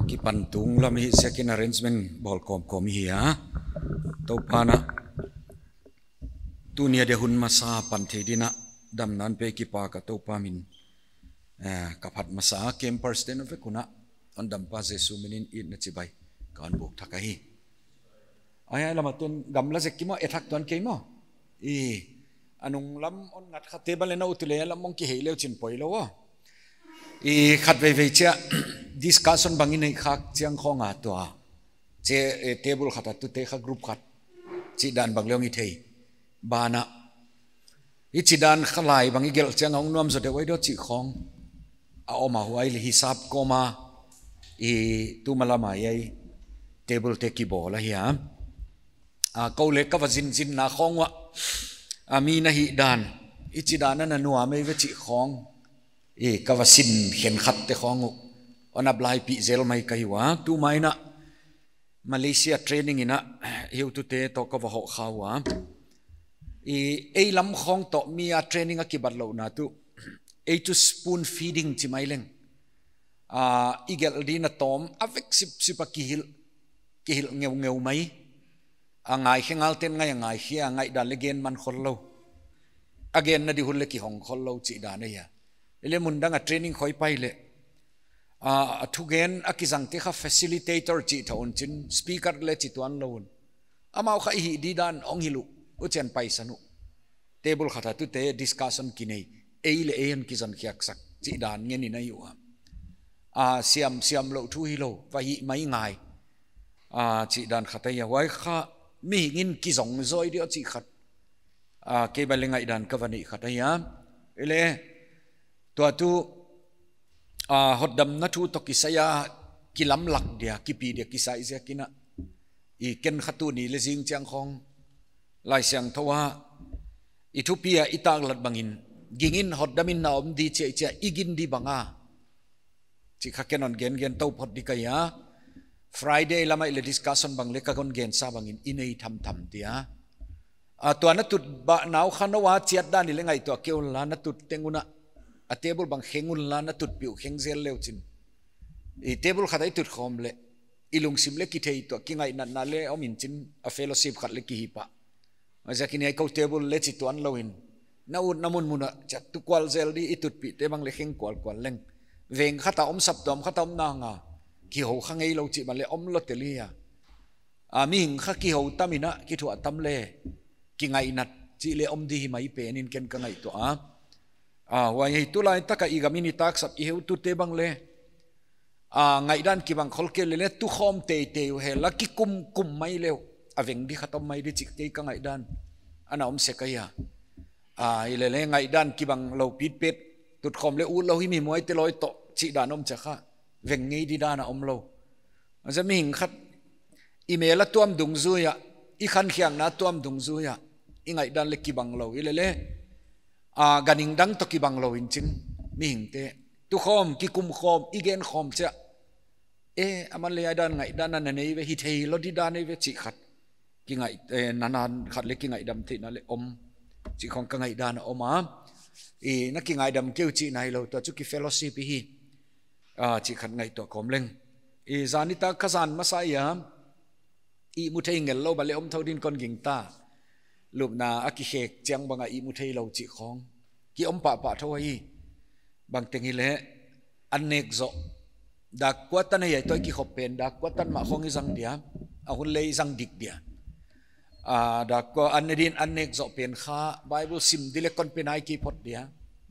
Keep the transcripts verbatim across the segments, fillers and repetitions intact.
Kipan tung lam hi ziakin arrangement bawl kawmkawm hi a. Toupa'n a, tuni a dia hun masa pan thei dingin a damna hon pe kipak a Toupa min, eh, ka phat masa a, campers te'n a vek un a, hon dampa Jesu minin itna chibai ka hon buk thak ahi. Ai, ai, lam a tun gamla zek ki maw, e thak tuan kei maw. I, a nung lam hon ngat kha, table na utu le lam hong kihei leu chin poi lou a. I, khatveivei chia, discussion bang i neih khak chiang khong a tua. Chia, eh, table khat a tute kha group khat. Chih dan bang leng i thei. Banah. I chih dan kha lai bang i gelh chiang a hong nuam zaw deuh ahi diam chih khong. A om a, huai leh hisap kawm a. I, tuma lam a hiai table te kibawl ahi a. A, kou leh ka va zinzinna khong uah. A, mi na hih dan. I chih dan a na nuam ei ve chih khong. I, ka va sin khenkhat te khong uh. Hon apply pih zel mai ka hi ua. Tuma in a Malaysia training in a, heutute toh ka va hoh kha ua. I, ei lam khong toh mi a training a kibat louhna tuh. Ei tuh spoon feeding chi mai leng. A, i gelh dingin a tawm, a vek sipsip a kihilh, kihilh ngeungeu mai. A ngai khe ngal ten ngai a ngai khe a ngaihdan leh gen man khollou. A genna di hun leh kihong khollou chih dan ahi a. Ei leh mun dang a training khoi pai leh. A, a thugen a kizangte kha facilitator chih tha un chin, speaker leh chi tuan lou un. Amau kha i hih di dan hong hilh uh, huchiin paisan uh. Table khat a tute discussion kinei. Ei leh ei hon kizang khiak sak chih dan ngen in ahi ua. A, siam, siam louh thu hilou, va hih mai ngai. A, chih dan khat ahi a, huai kha mihing in kizong zaw ei diam chih khat. A, kei bang leh ngaihdan ka va neih khat ahi a. Ei leh, tua tuh, a, hotdamna thu toh kisai a kilamlak dia, kipi dia kisai ziakin a. I ken kha tuni leh zing chiang khong. Laisiangthou a. I thupi a i taklat bangin. Ging in hotdam in na om di chia chia i gin di bang a. Chih kha ken hon gen gen tou phot di ka hi a. Friday lam a i leh discussion bang leh ka hon gen sa bangin i nei thamtham dia. A, tua na tut bah nau kha nou a chiat dan i leh ngaihtuah kei un la na tut teng un a. A table bang kheng un la na tutpih uh kheng zel leu chin. I table khat a i tut khawm leh. I lungsim leh kithei tuah kingainatna leh om in chin a fellowship khat leh kihi pah. Huaiziakin hiai kou table leh chi tuan lou in. Na utna munmun ah, chia tu kual zel di i tutpihte bang leh kheng kualkual leng. Veng khat a om saptuam khat a om nang a. Kihou kha ngeilou chih bang leh om lou tel hi a. A, mihing kha kihou tam in a, kithuah tam leh. Kingaihnat chih leh om di hi mai pen in ken ka ngaihtuah a. A, huai hi tulai tak a i gam in i taksap i heutute bang leh. A, ngaihdan kibang khol kei leh leh tukhawm teitei uh hel a kikumkum mai leh uh. A veng di khat om mai di chih kei ka ngaihdan. Ana om sek ahi a. A, i leh leh ngaihdan kibang lou pitpet. Tutkhawm leh utlou hi mi muaite lawi toh chih dan om chia kha. Veng ngei di dan a om lou. Huaiziak mihing khat i mel a tuam dungzui a. I khankhiakna tuam dungzui a. I ngaihdan leh kibang lou. I leh leh. A, ganhing dang toh kibang lou in chin mihingte. Tukhawm, kikumkhawm, i genkhawm chia. E, aman leh hiai dan ngaihdan a na nei ve hi thei lou di dan ei ve chih khat. Kingaih, eh, nanan khat leh kingaihdam theihna leh om. Chih khong ka ngaihdan a om a. I, na kingaihdam kei uh chih nai lou tua chu ki fellowship hi. A, chih khat ngaihtuah kawm leng. I, zan nitak kha zan masa ahi a. Ihmu thei ngel lou bang leh om thou din kon gingta. Lupna a kikhek chiang bang a ihmu thei lou chih khong. Ki om pahpah thou hi. Bangteng hileh an nek zoh. Dak kua tan hiai toh i kikhop pen, dak kua tan mah khong i zang dia. A hun leh i zang dik dia. A, dak kua an ne din an nek zoh pen kha, Bible sim di leh kon pe nai kei phot dia.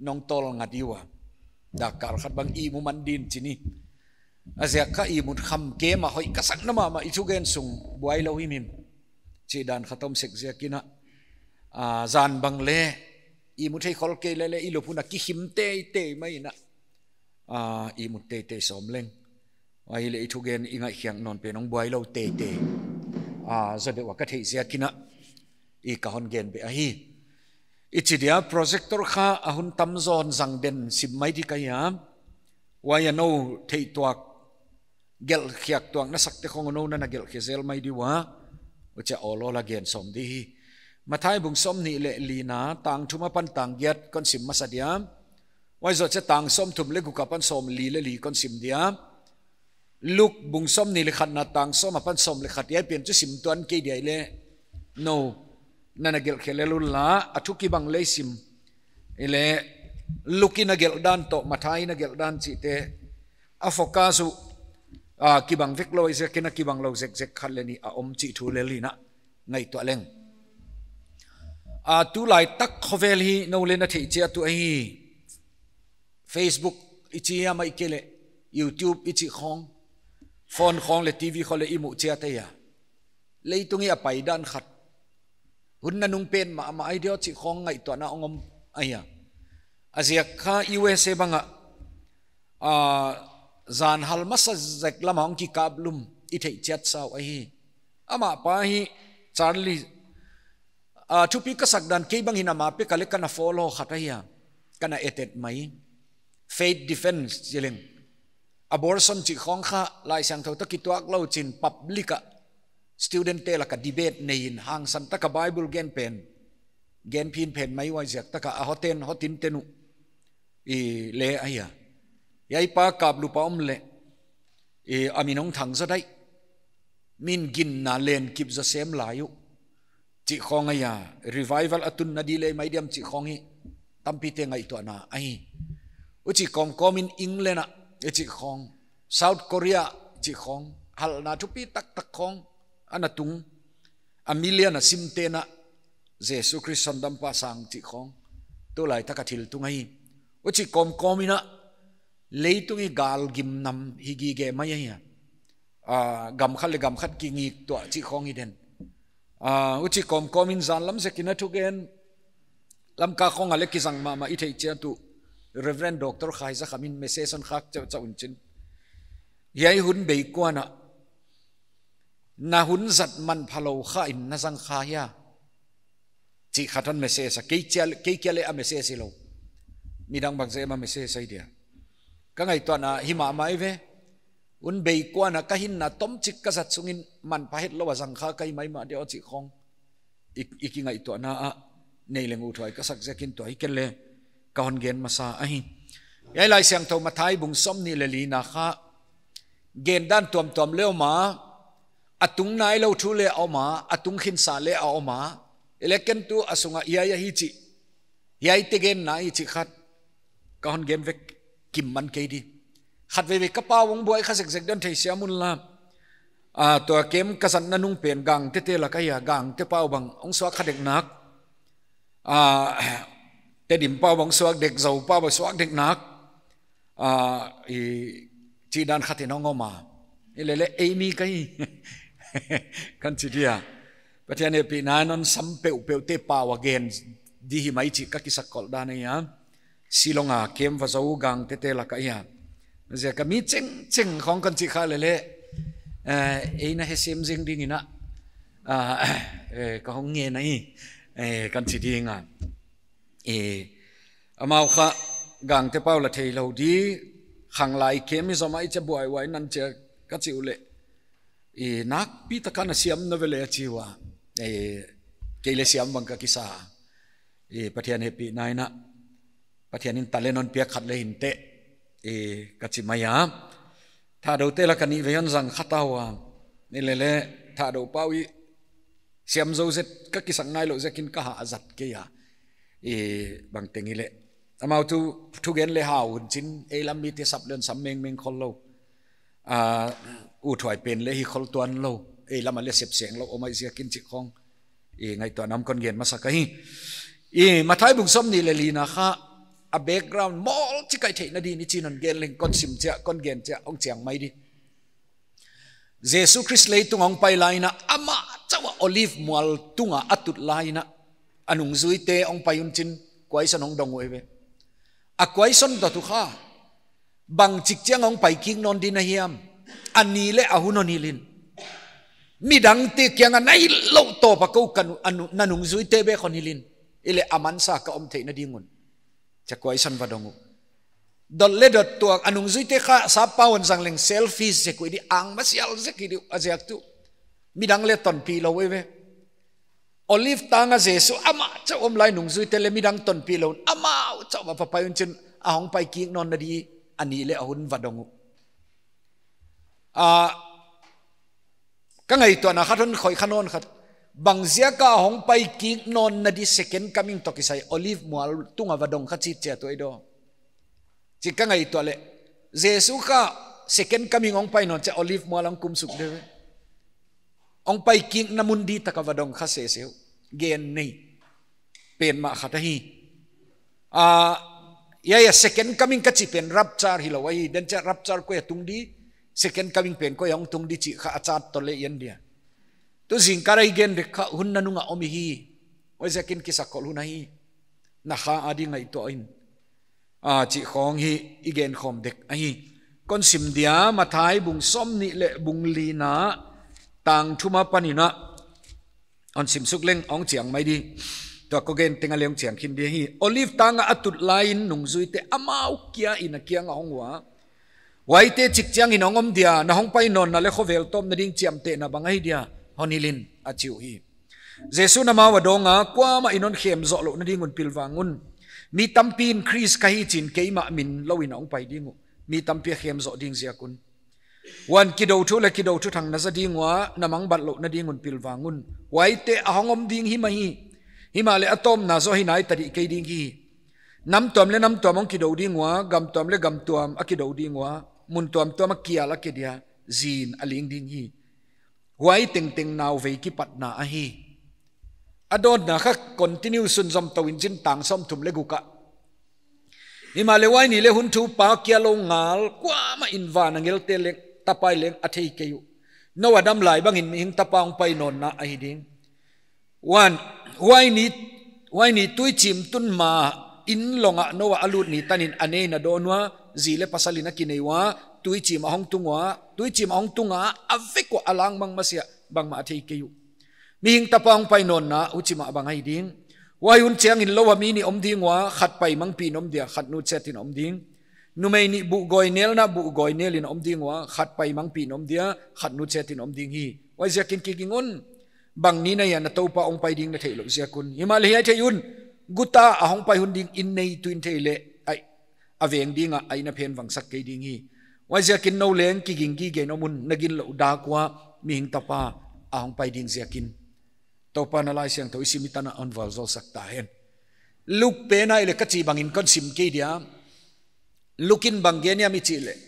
Nong tol nga di ua. Dak kal khat bang ihmu man din chih ni. A ziak kha ihmut kham kei mah hoih ka sakna mahmah i thugen sung buai lou himhim. Chih dan khat om sek ziakin a. A, zan bang leh ihmu thei khol kei leh leh i lup hun a kikhim teitei mai in a. A, ihmut teitei sawm leng. Huai leh i thugen i ngaihkhiak nawn pen hong buai lou teitei. A, zaw deuh a ka theih ziakin a. I ka hon gen beh ahi. I chi dia projector kha a hun tamzaw in zang den sim mai di ka hi a. Huai a nou theih tuak gelh khiak tuak na sakte khong nou na na gelh khia zel mai di ua. Huchia awlawl a gen sawm di hi. Matthai bung sawmnih leh lina tang thum apan tang giat kon sim masa dia. Huai zoh chia tang sawmthum leh guk apan sawmli leh li kon sim dia. Luke bung sawmnih leh khatna tang sawm apan sawm leh khat, hiai pen chu sim tuan kei dia leh. No, na na gelh khe lel un la, a thu kibang leh sim. Ile, Luke in a gelh dan toh Mathai in a gelh dan chihte, a focus uh, ah, kibang vek lou ziakin a kibang lou zekzek khat leh nih a om chih thu lel in a ngaihtuah leng. Ah, tulaitak khovel hi nou leh na theih chiat uh ahi. Facebook i chi a, ahihkeileh YouTube i chih khong, phone khong leh TV khong leh i muh chiat ahi a. Leitung i a pai dan khat, hun nanung pen mahmah ahi diam chih khong ngaihtuahna hong om ahi a. A ziak kha U S A bang ah, ah, zan hal masa zek lam ah hong kikaplum i theih chiat sau ahi. Amah pa hi Charlie, ah, thupi ka sak dan kei bang in amah pek a leh ka na follow khat ahi a. Ka na et et mai. Faith defense chi leng. Abortion chih khong kha Laisiangthou toh kituak lou chin public ah student te lak ah debate nei in hangsan tak a Bible gen pen, gen phin phen mai ua ziak tak a a hoten, hotin ten uh i leh ahi a. Hiai pa kaplup a om leh, i, a min hong thang zaw daih. Min ginna len kip zaw sem lai uh. Chih khong ahi a, revival a tunna di leh mai diam chih khong hi tampite ngaihtuahna ahi. Huchi kawmkawm in England ah, i chih khong, South Korea chih khong, halna thupi taktak khong ana tung, a million a simte'n a Jesu Khrist Sandampa sang chih khong, tulaitak a thil tung ahi. Huchi kawmkawm in a, leitung i gal gimnam hi gige mai ahi a. Ah, gam khat leh gam khat kingik tuah chih khong hi den. Ah, huchi kawmkawm in zan lam zek in a thugen Lamka khong ah leh kizang mahmah i theih chiat uh Reverend Doctor Khaizakham in message hon khak chauhchauh un chin, hiai hun bei kuan ah na hun zat manpha lou kha in na zang kha hia? Chih khat hon message a, kei kia, kei kia leh a message hilou. Midang bangzah em a message ahi dia. Ka ngaihtuahna hi mahmah ve. Hun bei kuan ah ka hinna tomchik ka zat sungin manpha hetlou a zang kha ka hi maimah dia chih khong i, i kingaihtuahna ah nei leng uthuai ka sak ziakin tua hi ken leh ka hon gen masa ahi. Hiai Laisiangthou Mathai bung sawmnih leh lina kha gen dan tuamtuam leh om a, a tung nailou thu leh a om a, a tung khinsa leh a om a. Ile ken tu a sung ah hiai ahi chih, hiaite genna hi chih khat ka hon gen vek kim man kei di. Khatveivei ka pau hong buai kha zekzek dan theisiam un la. Ah, tua camp ka zatna nung pen Gangte te lak ah hiai Gangte pau bang hong suak kha dek nak. Ah, Tedim pau bang suak dek, Zou pau bang suak dek nak. Ah, i, chih dan khat in hong om a. Ile leh ei mi ka hi kan chi dia. Pathian hehpihna in hon sam peuhpeuhte pau a gen di hi mai chih ka kisakhol dan ahi a. Shillong a camp va zou Gangte te lak ah hiai. Ziak a mi chengcheng khong kan chih kha leh leh, eh, ei na he sem zing ding in a, ah, eh, ka hong ngen ahi, eh, kan chi ding a. Eh, amau kha Gangte pau la theilou di, khanglai camp i zom a i che buaihuai nan che ka chi uleh, i, nakpi taka na siam na ve leh a chi ua. Eh, kei leh siam bang ka kisa. Eh, Pathian hehpihna in a, Pathian in talent hon piak khat leh hinteh, eh, ka chi mai a. Thadou te lak ah nih vei hon zang kha ta ua. Ile leh Thadou pau i siam zou zet ka kisak nailou ziakin ka ha a zat kei a. Eh, bangteng ileh amau tu thugen leh hau un chin, ei lam mite sap leh sam mengmeng khollou. Ah, uthuai pen leh hi khol tuanlou, ei lam ah leh sepseng lou om ahih ziakin chih khong i ngaihtuahna kon gen masa ka hi. I Mathai bung sawmnih leh lina kha a background mawl chi kai theihna di in i chin hon gen leng kon sim chiah, kon gen chiah, hong chiang mai di. Jesu Khrist leitung hong pai lai in a amah chauh a Olive mual tung a a tut lai in a, a nungzuite hong pai un chin, kuaison hong dong uh eive. A kuaison dot uh kha, bangchik chiang hong pai kik nawn di na hiam? A ni leh a hun hon hilh in. Midangte kiang ah na hilh louh tawp a kou ka nu-, a nu-, na nungzuite bek hon hilh in. Ile a mansa ka om theihna ding un. Chih kuaison va dong uh. Dot leh dot tuak, a nungzuite kha sap pau hon zang leng selfish zek uh di, ang masial zek uh di, a ziak tu midang leh tonpih lou eive. Olive tang a Jesu amah chauh om lai, nungzuite leh midang tonpih lou in amau chauh va pai un chin, a hong pai kik nawnna di a ni leh a hun va dong uh. A, ka ngaihtuahna khat hon khoih kha nawn khat. Bangziak a hong pai kik nawnna di second coming toh kisai Olive mual tung a va dong kha chih chia tuh ei daw. Chih ka ngaihtuah leh, Jesu kha second coming hong pai nawn chia Olive mual hong kum suk de ve. Hong pai kikna mun di tak a va dong kha sese uh. Gen nei. Pen mah khat ahi. A, ya, ya, second coming ka chih pen rapture hilou ahi. Then chia rapture koi a tung di, second coming pen koi a hong tung di chih kha a chat toh leh en dia. Tu zingkal a i gen dek kha hun nanung a om i hi. Huaiziakin kisakhol hun ahi. Na kha a di ngaihtuah in. A, chih khong hi i gen khawm dek ahi. Kon sim dia, Matthai bung sawmnih leh bung lina, tang thum apan in a. Hon sim suk leng hong chiang mai di. Tua kon gen teng a leng hong chiang khin di hi. Olive tang a a tut lai in nungzuite amau kia in a kiang a hong ua. Huaite chik chiangin hong om dia, na hong pai nawnna leh khovel tawpna ding chiamtehna bang ahi dia, hon hilh in, a chi uhi. Jesu'n amau a dawng a, kuamah in hon khem zoh louhna ding un pilvang un. Mi tampi in Khrist ka hi chi'n keimah min lou in a hong pai ding uh. Mi tampi a khem zoh ding ziak un. Huan kidou thu leh kidou thuthang na za ding ua, na mangbat louhna ding un pilvang un. Huaite a hong om ding hi mah hi. Himahleh a tawpna zaw hi nai ta di kei ding hi. Nam tuam leh nam tuam hong kidou ding ua, gam tuam leh gam tuam a kidou ding ua, mun tuamtuam a kial a ke dia, zi'n a ling ding hi. Huai tengteng nauvei kipatna ahi. A dawnna kha continue sunzom tou in chin tang sawmthum leh guk ah. Himahleh huai ni leh hun thu pa kia lou ngal, kuamah in van angelte leng, tapa leng a thei kei uh. Noah dam lai bangin mihing tapa hong pai nawnna ahi ding. Huan, huai ni, huai ni tuichim tun ma in long ah Noah a lut ni tanin a neina dawn ua, zi leh pasal in a kinei ua, tuichim a hong tung ua, tuichim a hong tung a, a vek ua a langmang masiah, bangmah a thei kei uh. Mihing tapa hong pai nawnna, huchi mah bang ahi ding. Huai hun chiangin lou a mi nih om ding ua, khat paimangpi in om dia, khat nutsiat in om ding. Numei nih buh gawi nelna, buh gawi nel in om ding ua, khat paimangpi in om dia, khat nutsiat in om ding hi. Huaiziakin kiging un. Bang ni na hia na Toupa hong pai ding na theih louh ziak un. Himahleh hiai thei un. Guta a hong pai hun ding in nei tuin thei leh. Ai, a veng ding a, a inn a phen vangsak kei ding hi. Huaiziakin nou leng kiging gige in om un, na gin louh dak ua, mihing tapa a hong pai ding ziakin. Toupa'n a Laisiangthou i sim i tan a hon vualzawlsak ta hen. Luke pen ah i leh ka chih bangin kon sim kei dia. Luke in bang gen hiam i chih leh,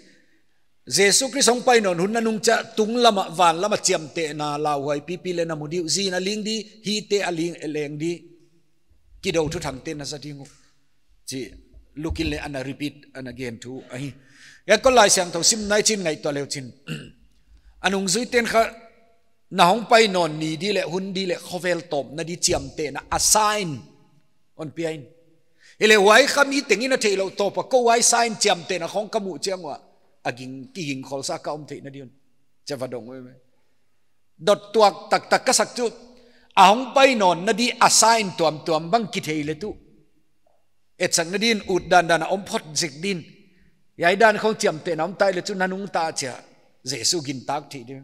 Jesu Khrist hong pai nawn hun nanung chia tunglam ah vanlam a chiamtehna lauhuai pipi leh na mu di uh, zi'n a ling di, hihte a ling, a leng di. Kidou thuthangte na za ding uh. Chih Luke in leh ana repeat, ana gen thu ahi. Hiai kon Laisiangthou sim nai chin ngaihtuah leu chin. A nungzuite'n kha na hong pai nawn ni di leh hun di leh khovel tawpna di chiamtehna a sign hon pia in. Hileh huai kha mi tengin a theih louh Toupa, kou huai sign chiamtehna khong ka muh chiang ua, a ging, kiging khol sa ka om theihna di un. Chia va dong uh. Dot tuak taktak ka sak chu, a hong pai nawnna di a sign tuamtuam bang kithei leh tuh. Etsakna din ut dandan a om phot zek din. Hiai dan khong chiamtehna om ta leh chu nanung ta chia. Jesu gintak theih di.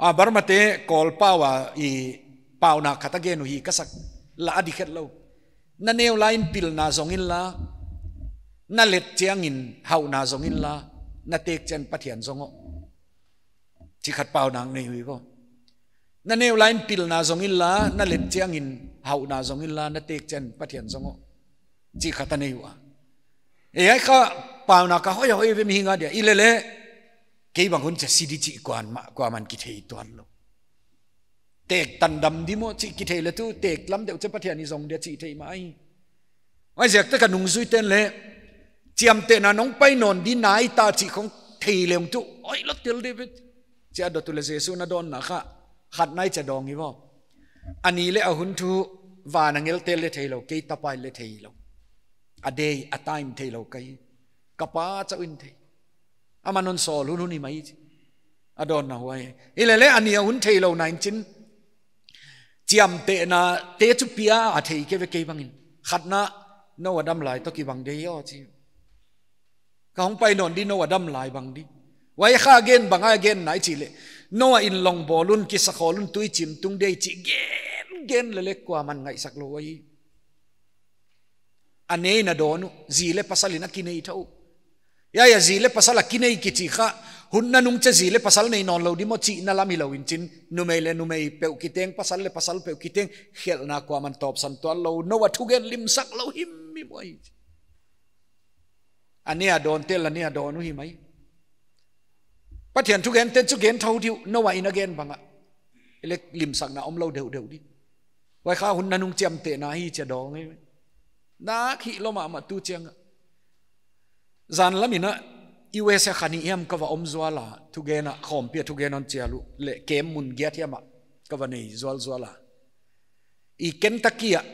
A, Burma te Kawl pau a i paunak khat a gen uhi ka sak la a di khet lou. Na neu lai in pilna zong inla, na let chiangin hauhna zong inla, na tek chiangin Pathian zong aw. Chih khat paunak nei uhi ko. Na neu lai in pilna zong inla, na let chiangin hauhna zong inla, na tek chiangin Pathian zong aw. Chih khat a nei ua. Ei, hiai kha paunak a hoih a hoih ve mihing a dia. I leh leh, kei bang hun chia si di chih kuan mah, kuaman kithei tuan lou. Tek tan dam di maw chih kithei leh tuh, tek lam deuh chia Pathian i zong dia chih thei mah ahi. Huaiziak tak a nungzuite'n leh, chiamtehna nong pai nawn di nai ta chih khong thei leng tuh, oi lo tel di ve. Chia dot uh leh Jesu'n a dawnna kha, khat nai chia dawng hi vaw. A ni leh a hun thu, van angelte leh thei lou, kei Tapa in leh thei lou. A day, a time thei lou ka hi. Ka Pa chauh in thei. Aman hon sawl hun hun hi mai chi. A dawnna huai. Hileh leh a ni a hun thei lou nai in chin. Chiamtehna te chu pia a thei kei ve kei bangin. Khatna, Noah dam lai toh kibang di aw chi. Ka hong pai nawn di Noah dam lai bang di. Huai kha gen bang a gen nai chih leh. Noah in long bawl un, kisakhol un, tuichim tung di chih gen gen leh leh kuaman ngaihsak lou ahi. A neina dawn uh, zi leh pasal in a kinei thou. Hiai a zi leh pasal a kinei kichi kha, Hun nanung chiah zi leh pasal nei nawnlou di maw chihna lam hilou in chin, numei leh numei peuh kiteng, pasal leh pasal peuh kiteng, khelhna kuaman tawpsan tuanlou, Noah thugen limsak lou himhim uh ahi. A nea dawnte la nea dawn uh hi mai. Pathian thugen ten chu gen thou di uh, Noah in a gen bang a. Leh limsakna omlou deuhdeuh di. Huai kha hun nanung chiamtehna hi chia dong e. Nak hilou mahmah tu chiang a. Zan lam in a U S A kha ni hiam ka va om zual a, thugen a, khawmpi a thugen hon chial uh, leh camp mun giat hiam ah ka va nei zualzual a. I Kentucky ah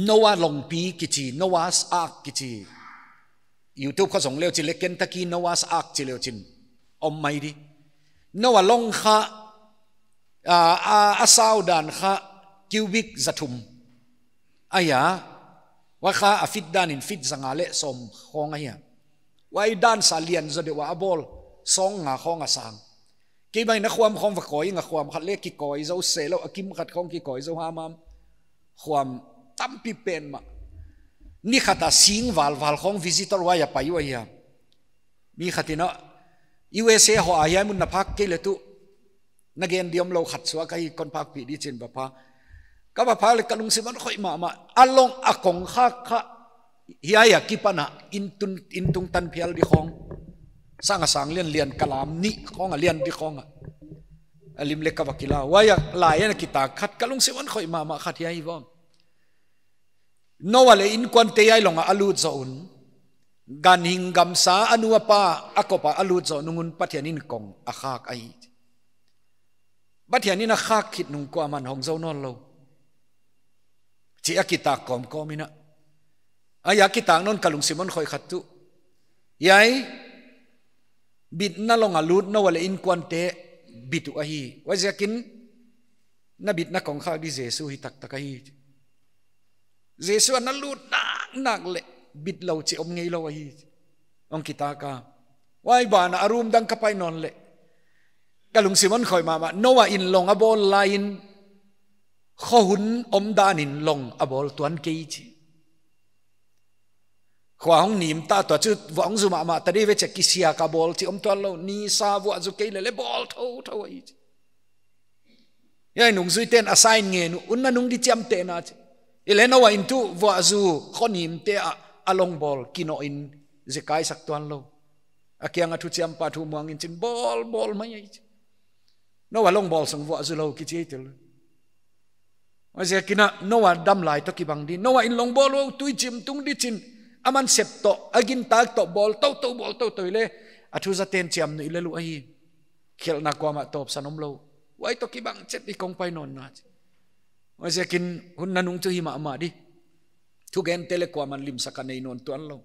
Noah longpi kichi, Noah's Ark kichi. YouTube kha zong leu chin leh Kentucky Noah's Ark chi leu chin om mai di. Noah long kha, a, a, a sau dan kha cubic za thum ahi a. Huai kha a feet dan in feet za nga leh sawm khawng ahi a. Huai dan sa lian zaw deuh a a bawl, sawng nga khawng a sang. Kei bang in a khuam khawng va kawi ing a, khuam khat leh kikawi zou se lou, a kim khat khawng kikawi zou hamham. Khuam tampi pen mah. Ni khat a sing valval khawng visitor huai a pai uh ahi a. Mi khat in a U S A hoih a hiai mun na phak kei leh tu na gen di omlou khat suak ahi, kon phakpih di chin va pha. Ka va phak leh ka lungsim hon khoih mahmah. A long a kongkhak kha hiai a kipan a in tun, in tung tan phial di khawng. Sang a sang lian lian kalam nih khawng a lian di khawng a. A lim leh ka va kila. Huai a lai a na kitak khat ka lungsim hon khoih mahmah khat hiai hi vang. Noah leh innkuante hiai long ah a lut zoh un, ganhing gamsa a nu a pa a kop ah a lut zoh nung un Pathian in kong a khak ahi. Pathian in a khak khit nung kuaman hong zou nawnlou. Chi a kitak kawmkawm in a. Ahi a kitak nawn ka lungsim hon khoih khat tu. Hiai bitna long a lut Noah leh innkuante bit uh ahi. Huaiziakin na bitna kongkhak di Jesu hi taktak ahi. Jesu a na lut naknak leh bitlou chih om ngeilou ahi. Hong kitak a. Huai ban ah a room dang ka pai nawn leh ka lungsim hon khoih mahmah. Noah in long a bawl lai in khohun omdan in long a bawl tuan kei chi. Khua hong nim ta tua chu vuah hong zu mahmah ta di ve chia kisiak a bawl chih om tuanlou, nisa vuah zu kei leh leh bawl thouthou ahi chi. Hiai nungzuite'n a sign ngen uh, hun nanung di chiamtehna chi. Hileh Noah in tu vuah zu khonimte ah a long bawl kinoh in zekai sak tuanlou. A kiang a thuchiampa thu muang in chin bawl bawl mai ahi chi. Noah long bawl sung vuah zu lou kichi tel. Huaiziakin a Noah dam lai toh kibang di. Noah in long bawl uh tui chim tung di chin. Aman sep toh, a gintak toh bawl toutou, bawl toutou leh a thuzate'n chiamnuih lel uh ahi. Khelhna kuamah tawpsan omlou. Huai toh kibang chet i kong pai nawnna chi. Huaiziakin hun nanung chu hi mahmah di. Thugente leh kuaman limsak a nei nawn tuanlou.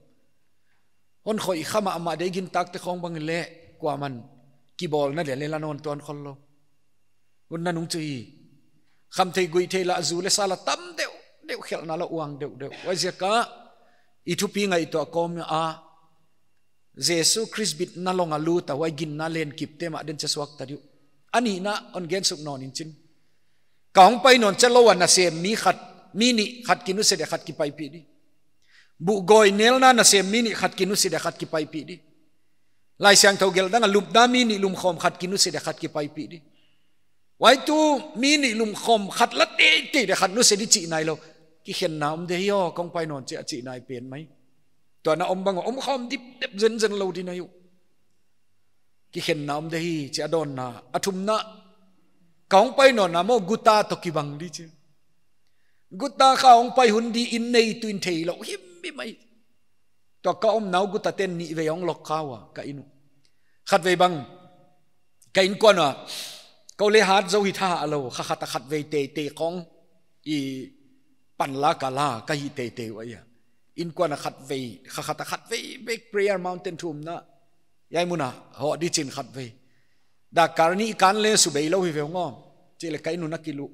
Hon khoih kha mahmah di, gintakte khawng bang leh kuaman kibawlna leh leh la nawn tuan khollou. Hun nanung chu hi. Khamtheih guihtheih lah zu leh sa lah tam deuhdeuh, khelhna lah uang deuhdeuh. Huaiziak a i thupi ngaihtuah kawm a Jesu Khrist bitna long a lut a huai ginna len kipte mah den chia suak ta di uh. A nihna hon gen suk nawn in chin. Ka hong pai nawn chiah lou a nasem mi khat, mi nih khat kinusia dia khat kipaipih di. Buhgawi nelna nasem mi nih khat kinusia dia khat kipaipih di. Laisiangthou gelh dang a lupna mi nih lumkhawm khat kinusia dia khat kipaipih di. Huai tu mi nih lumkhawm khat la teitei dia khat nusia di chih nailou. Kikhenna om de hi aw, kong pai nawn chiah chih nai pen mai. Tua na om bang a om khawm dipdep zenzen lou di nai uh. Kikhenna om de hi, chi a dawnna, a thumna. Ka hong pai nawnna maw guta toh kibang di chi. Guta kha hong pai hun di in neitu in theilou himhim mai. Tua ka omna uh gutate'n nihvei hong lock kha ua, ka inn uh. Khatvei bang, ka innkuan a, kou leh hat zou hi tha a lou, kha khat a khatvei teitei khawng, i pan la ka la, ka hih teitei uh ahi a. Innkuan a khatvei, kha khat a khatvei, big prayer mountain thumna. Hiai mun a hoh di chin khatvei. Dak kar nih kan leh subei lou hi ve ngawm. Chi leh ka inn un a kiluh.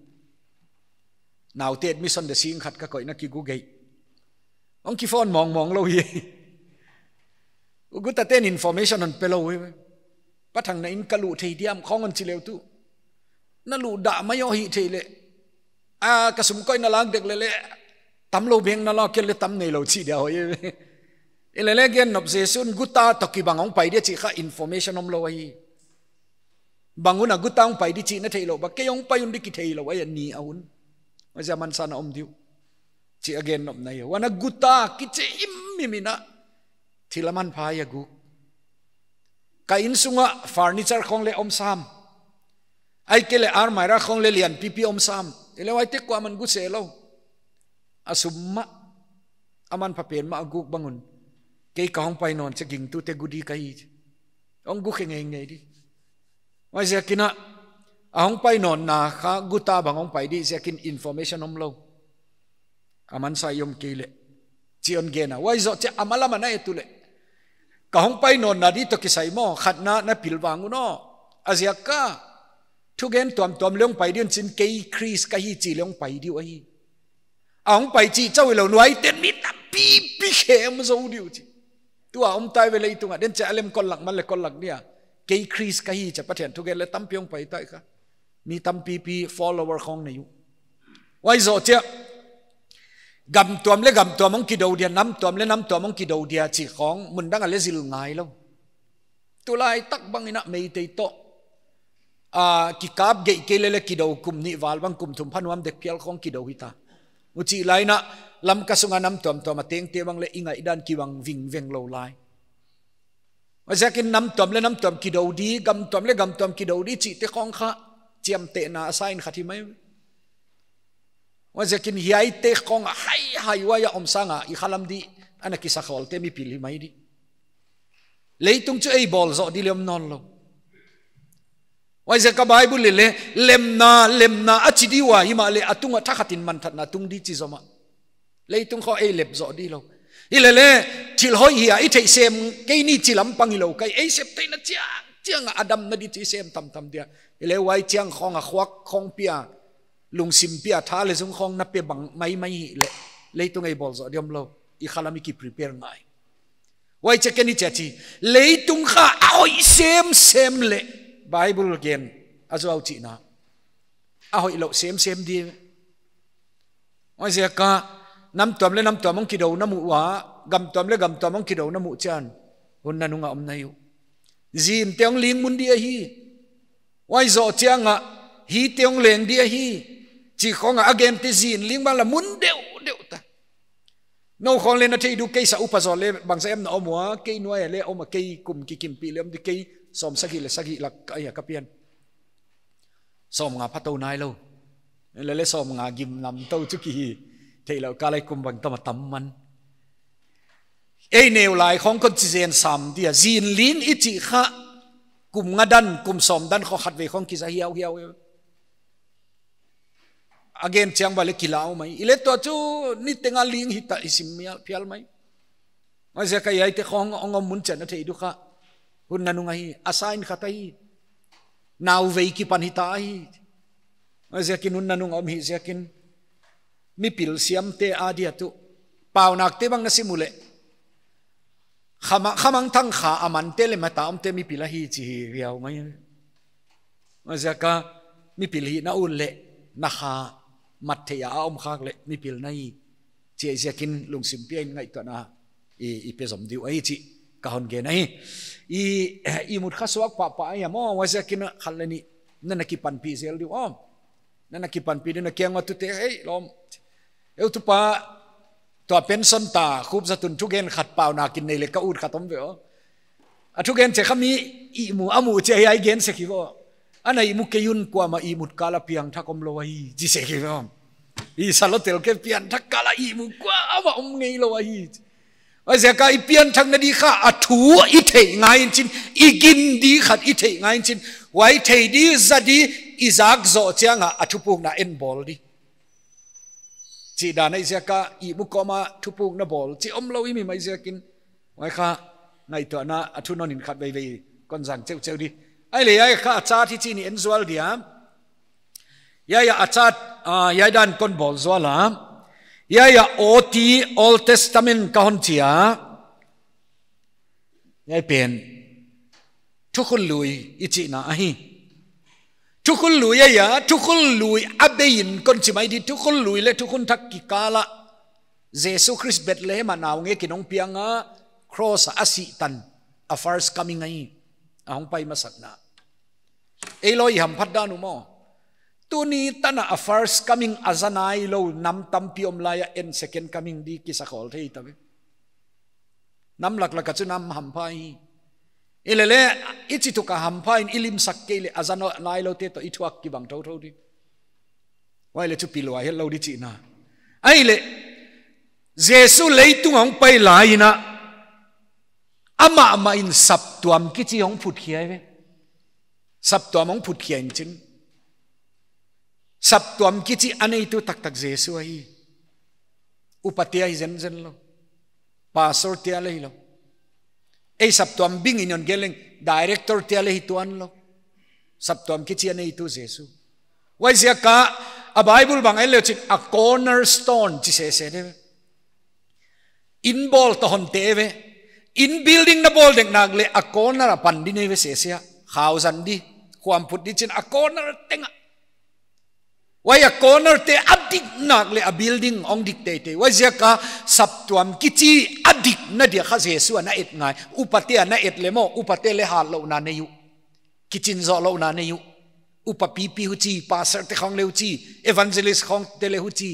Naute admission dia sing khat ka koihna kigu gei. Hong kiphone mawngmawng lou hi. Gutate'n information hon pe lou hi. Pa Thang, na inn ka luh thei diam khawng hon chi leu tu. Na luh dah mai aw, hih theih leh. A, ka sum koih na lak dek leh leh. Tamlou beng na lak kei leh tam neilou chih dia hoih. Hilele gen nop, Jesu'n guta toh kibang hong pai dia chih kha information omlou ahi. Bang un a guta hong pai di chih na theilou, bang kei hong pai un di kitheilou ahi a ni a hun. Huaiziak a mansa na om diu chih a gen nop na hi. Huan a guta kichi himhim in a thil a manpha ahi a guk. Ka innsung ah furniture khong le om sam. Ahihkeileh almirah khong le lianpipi om sam. Hilele huaite kuaman gu se lou. A sum mah, a manpha pen mah a guk bang un, kei ka hong pai nawn chiang gingtute gu di ka hi. Hong gu khe ngeingei di. Huaiziak in a, a hong pai nawnna kha guta bang hong pai di ziak in information omlou. A mansa i om kei leh, chih hon gen a. Huai zoh chiang a malam a na et uleh, ka hong pai nawnna di toh kisai maw, khatna na pilvang un aw. A ziak kha, thugen tuamtuam le hong pai di un chin, kei Khrist ka hi chi le hong pai diu ahi. A hong pai chih chauh hilou, nuaiten mi tampipi khem zou diu chi. Tua om tai ve leitung a, den chiang a lem kol lak man le kol lak dia. Kei Khrist ka hi chia Pathian thugen le tampi hong pai tai kha. Mi tampipi follower khong nei uh. Huai zoh chiang, gam tuam le gam tuam hong kidou dia, nam tuam le nam tuam hong kidou dia chih khong, mun dang a le zil ngailou. Tulaitak bang in a Meitei toh, a, kikap geih kei lele kidou kum nih val bang kum thum pha nuam dek phial khong kidou hita. Huchi lai in a Lamka sung a nam tuamtuam a tengte bang le i ngaihdan kibang vingveng lou lai. Huaiziak in nam tuam le nam tuam kidou di, gam tuam le gam tuam kidou di chihte khong kha chiamtehna a sign khat hi mai. Huaiziak in hiaite khong a hai hai huai a om sang a i khalam di ana kisakhol te mipil hi mai di. Leitung chu ei bawl zoh di le om nawnlou. Huaiziak a Bible leh, lemna, lemna a chi di ua, himahleh a tung ah thakhat in manthatna tung di chi zomah. Leitung khong ei lep zoh di lou. Hilele, thil hoih hi a i theih sem kei ni chi lam pang hilou kei, ei sep theihna chiang, chiang a damna di chi sem tamtam dia. Hilele huai chiang khong a khuak khong pia, lungsim pia, tha le zung khong na pe bang maimai hileh, leitung ei bawl zoh di omlou. I khalam i kiprepare ngai. Huai chiang ken i chia chi, leitung kha a hoih semsem leh, Bible gen a zuau chihna, a hoihlou semsem di. Huaiziak a nam tuam le nam tuam hong kidou na muh ua, gam tuam le gam tuam hong kidou na muh chiang, hun nanung a om na hi uh. Zinte hong ling mun di ahi. Huai zoh chiang a, hite hong leng di ahi. Chih khong a a gente zin ling bang la mun deuhdeuh ta. Nou khong le na theih di uh, kei sa upa zaw le bangzah em na om ua, kei nuai a le om a, kei kum kikimpih le om di, kei sawmsagih le sagih lak ahi a ka pian. Sawmnga pha tou nailou. Lele sawmnga gim nam tou chu ki hi. Theilou ka lai kum bang tam a tam man. Ei neu lai khong kon chi zen sam dia. Zin ling i chih kha kum nga dan, kum sawm dan khong khatvei khong kiza hiauhiau. A gen chiang bang le kilau mai. Hileh tua chu niteng a ling hita i sim mial phial mai. Huaiziak a hiaite khong hong om mun chiang na theih di uh kha, hun nanung ahi, a sign khat ahi. Nauvei kipan hita ahi. Huaiziak in hun nanung a om hi ziak in, mipil siamte a dia tuh, paunakte bang na sim uleh, khamang, khamangthang kha a mante le mata omte mipil ahi chi hi viau mai. Huaiziak a mipil hihna ut leh na kha mat theih a om khak leh mipil na hi. Chih ziak in lungsim pia in ngaihtuahna i, i pe zom di uh ahi chih ka hon gen ahi. I, ihmut kha suak pahpah ahi a maw, huaiziak in khat le nih na na kipanpih zel di uh aw. Na na kipanpih di uh, na kiang ua tute, hei lawm, eu tupa, tua pension ta, Khupzatun thugen khat paunak in nei le ka ut khat om ve aw. A thugen chiang kha mi ihmu a mu chiang hiai gen sek hi ve aw. Ana ihmu kei un, kuamah ihmut kal a piangthak omlou ahi, chi sek hi ve aw. I salotel ke piangthak kal a ihmu kuamah om ngeilou ahi. Huaiziak a i pianthakna di kha a thu i theih ngai in chin, i gin di khat i theih ngai in chin. Huai thei di, za di, i zak zoh chiang a, a thupukna en bawl di. Chih dan ahi ziak a, ihmu kawm a thupukna bawl chih omlou i himhim ahi ziak in, huai kha ngaihtuahna a thu non in khat veivei kon zang cheuhcheuh di. Ahihleh hiai kha a chart hichi in i en zual dia. Hiai a a chart, ah, hiai dan kon bawl zual a. Hiai a O T, Old Testament ka hon chi a. Hiai pen thukhun lui i chihna ahi. Thukhun lui ahi a, thukhun lui a bei in kon chi mai di, thukhun lui leh thukhun thak kikal a Jesu Khrist Bethlehem a naungek in hong piang a, Cross a a sih tan a first coming ahi. A hong pai masakna. Ei lou i hamphat dan uh maw. Tuni tan a first coming a za nailou nam tampi om lai a, en second coming di kisa khol thei ta ve. Nam laklak a chu nam hampha hi. Ei lele, i chi tuk a hampha in i limsak kei leh a za nailou te toh i thuak kibang thouthou di. Huai leh chu pilua hetlou di chihna. Ei leh, Jesu leitung a hong pai lai in a, amah mah in saptuam kichi hong phutkhia ve. Saptuam hong phutkhia in chin. Saptuam kichi a neitu taktak Jesu ahi. Upate ahi zenzen lou. Pastor te a leh hilou. Ei saptuam bing in hon gen leng director te a leh hi tuan lou. Saptuam kichi a neitu Jesu. Huaiziak a, a Bible bang en leh chin a cornerstone chi sese de. In bawl toh hon te ve. In building na bawl dek nak leh a corner a pan di nei ve sese a. Khau zan di. Khuam phut di chin a corner teng a. Huai a corner te a dik nak leh a building hong dik teitei. Huaiziak a saptuam kichi a dikna dia kha Jesu a na et ngai. Upate a na et leh maw, upate leh hatlouhna nei uh. Kichin zohlouhna nei uh. Upa pipi huchi, pastor te khong leh huchi, evangelist khong te leh huchi.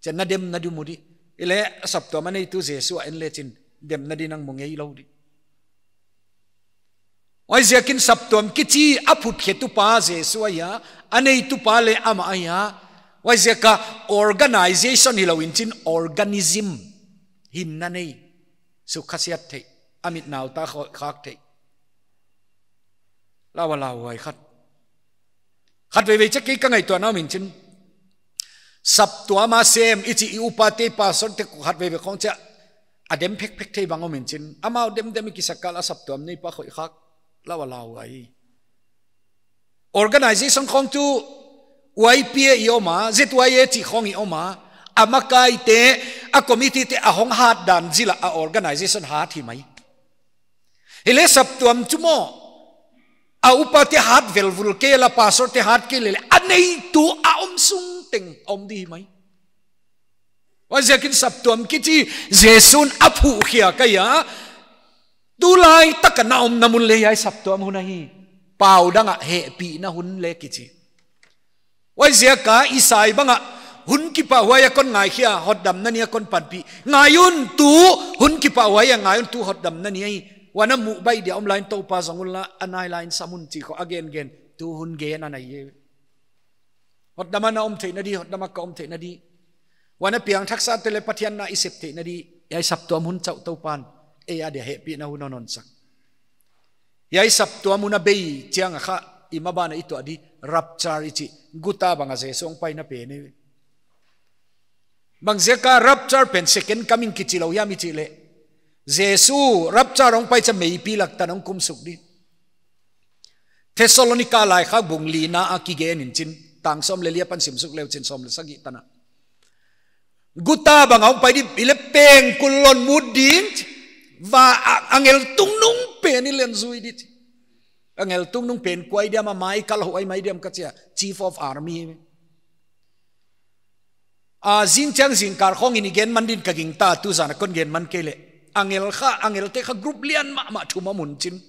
Chin na demna di mu di. Ei leh saptuam a neitu Jesu a en leh chin demna di nang mu ngeilou di. Huaiziakin saptuam kichi a phutkhetu pa Jesu ahi a, a neitu pa leh amah ahi a. Huaiziak a organization hilou in chin organism. Hinna nei. Sukkhasiat theih. A mit nau ta kho-, khak theih. Lau a lauhuai khat. Khatveivei chiah kei ka ngaihtuahna om in chin. Saptuam a sem i chi i upate pastor te khatveivei khong chiah a dem phekphek thei bang om in chin. Amau demdem i kisak kal a saptuam neipa khoih khak. Lau a lauhuai. Organization khong chu Y P A i om a, Z Y A chi khong i om a, a makaite, a committee te a hong hat dan zil a a organization hat hi mai. Ei leh saptuam chu maw, a upate hat velvul kei leh, pastor te hat kei leh, a neitu a om sung teng om di hi mai. Huaiziakin saptuam kichi Jesu'n a phuhkhia ahi a. Tulaitak a na omna mun leh hiai saptuam hun ahi. Pau dang a hehpihna hun leh kichi. Huaiziak a Isai bang a hun kipahhuai a kon ngaikhia, hotdamna ni a kon panpih. Ngai un tu hun kipahhuai a ngai un tu hotdamna ni ahi. Huan a muh baih dia om lai in Toupa zong un la a nai lai in sam un chi khong a gengen tu hun gen a nei e. Hotdam a na om theihna di, hotdam a ka om theihna di. Huan a piangthaksate leh Pathian na i sep theihna di. Hiai saptuam hun chauh Toupa'n ei adia hehpihna hun hon honsak. Hiai saptuam hun a bei chiang a kha i maban a i tuah di rapture i chi. Guta bang a Jesu hong paina pen e. Bangziak a rapture pen second coming kichi lou hiam i chih leh, Jesu rapture hong pai chiah meipi lak tan hong kumsuk di. Thessalonica laikhak bung lina a kigen in chin, tang sawm leh li apan simsuk leu chin sawm leh sagih tan a. Guta bang a hong pai di, ei leh pengkul hon mut ding, va a-, angel tungnung pen in leng zui di. Angel tungnung pen kua ahi diam a Michael hoih ahi mai diam ka chi a, chief of army. A, zingchiang zingkal khong in i gen man din ka gingta, tuzan a kon gen man kei leh. Angel kha, angel te kha group lian mahmah thum om un chin.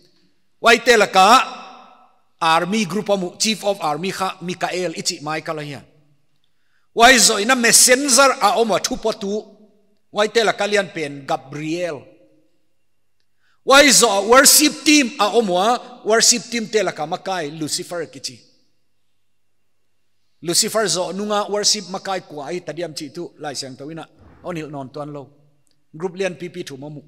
Huaite lak a army group om uh, chief of army kha Michael i chih Michael ahi a. Huai zoh in a messenger a om a, thupotu. Huaite lak a lian pen Gabriel. Huai zoh a worship team a om ua, worship team te lak a makai Lucifer kichi. Lucifer zoh nung a worship makai kua ahi ta diam chih tuh Laisiangthou in a hon hilh nawn tuan lou. Group lian pipi thum om uh.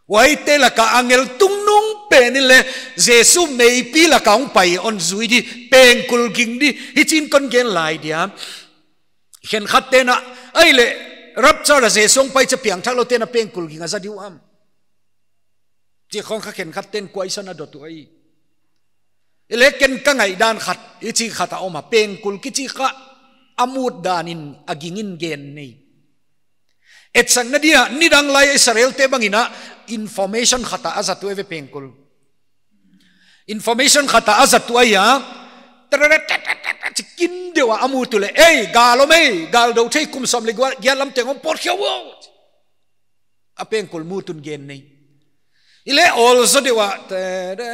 Huaite lak a angel tungnung pen in leng Jesu meipi lak a hong pai hon zui di, pengkul ging di, hichi'n kon gen lai dia. Khenkhat te'n a, ei leh, rapture a Jesu hong pai chiah piangthak lou te'n a pengkul ging a za di uh am. Chi khong kha khenkhat te'n kuai san a dot uh ahi. Ei leh ken ka ngaihdan khat, i chi khat a om a, pengkul kichi kha a mut dan in a ging in gen nei. Etsakna dia, nidang lai Israel te bang in a information khat a a zat uh e ve pengkul. Information khat a a zat uh ahi a, tereret, tereret, tereret, chi kin deuh a a mut uleh, ei, gal om ei, gal dou thei kum sawm leh giat lam teng om pawt khia uh. A pengkul mut un gen nei. I le awl zaw deuh a, te, de,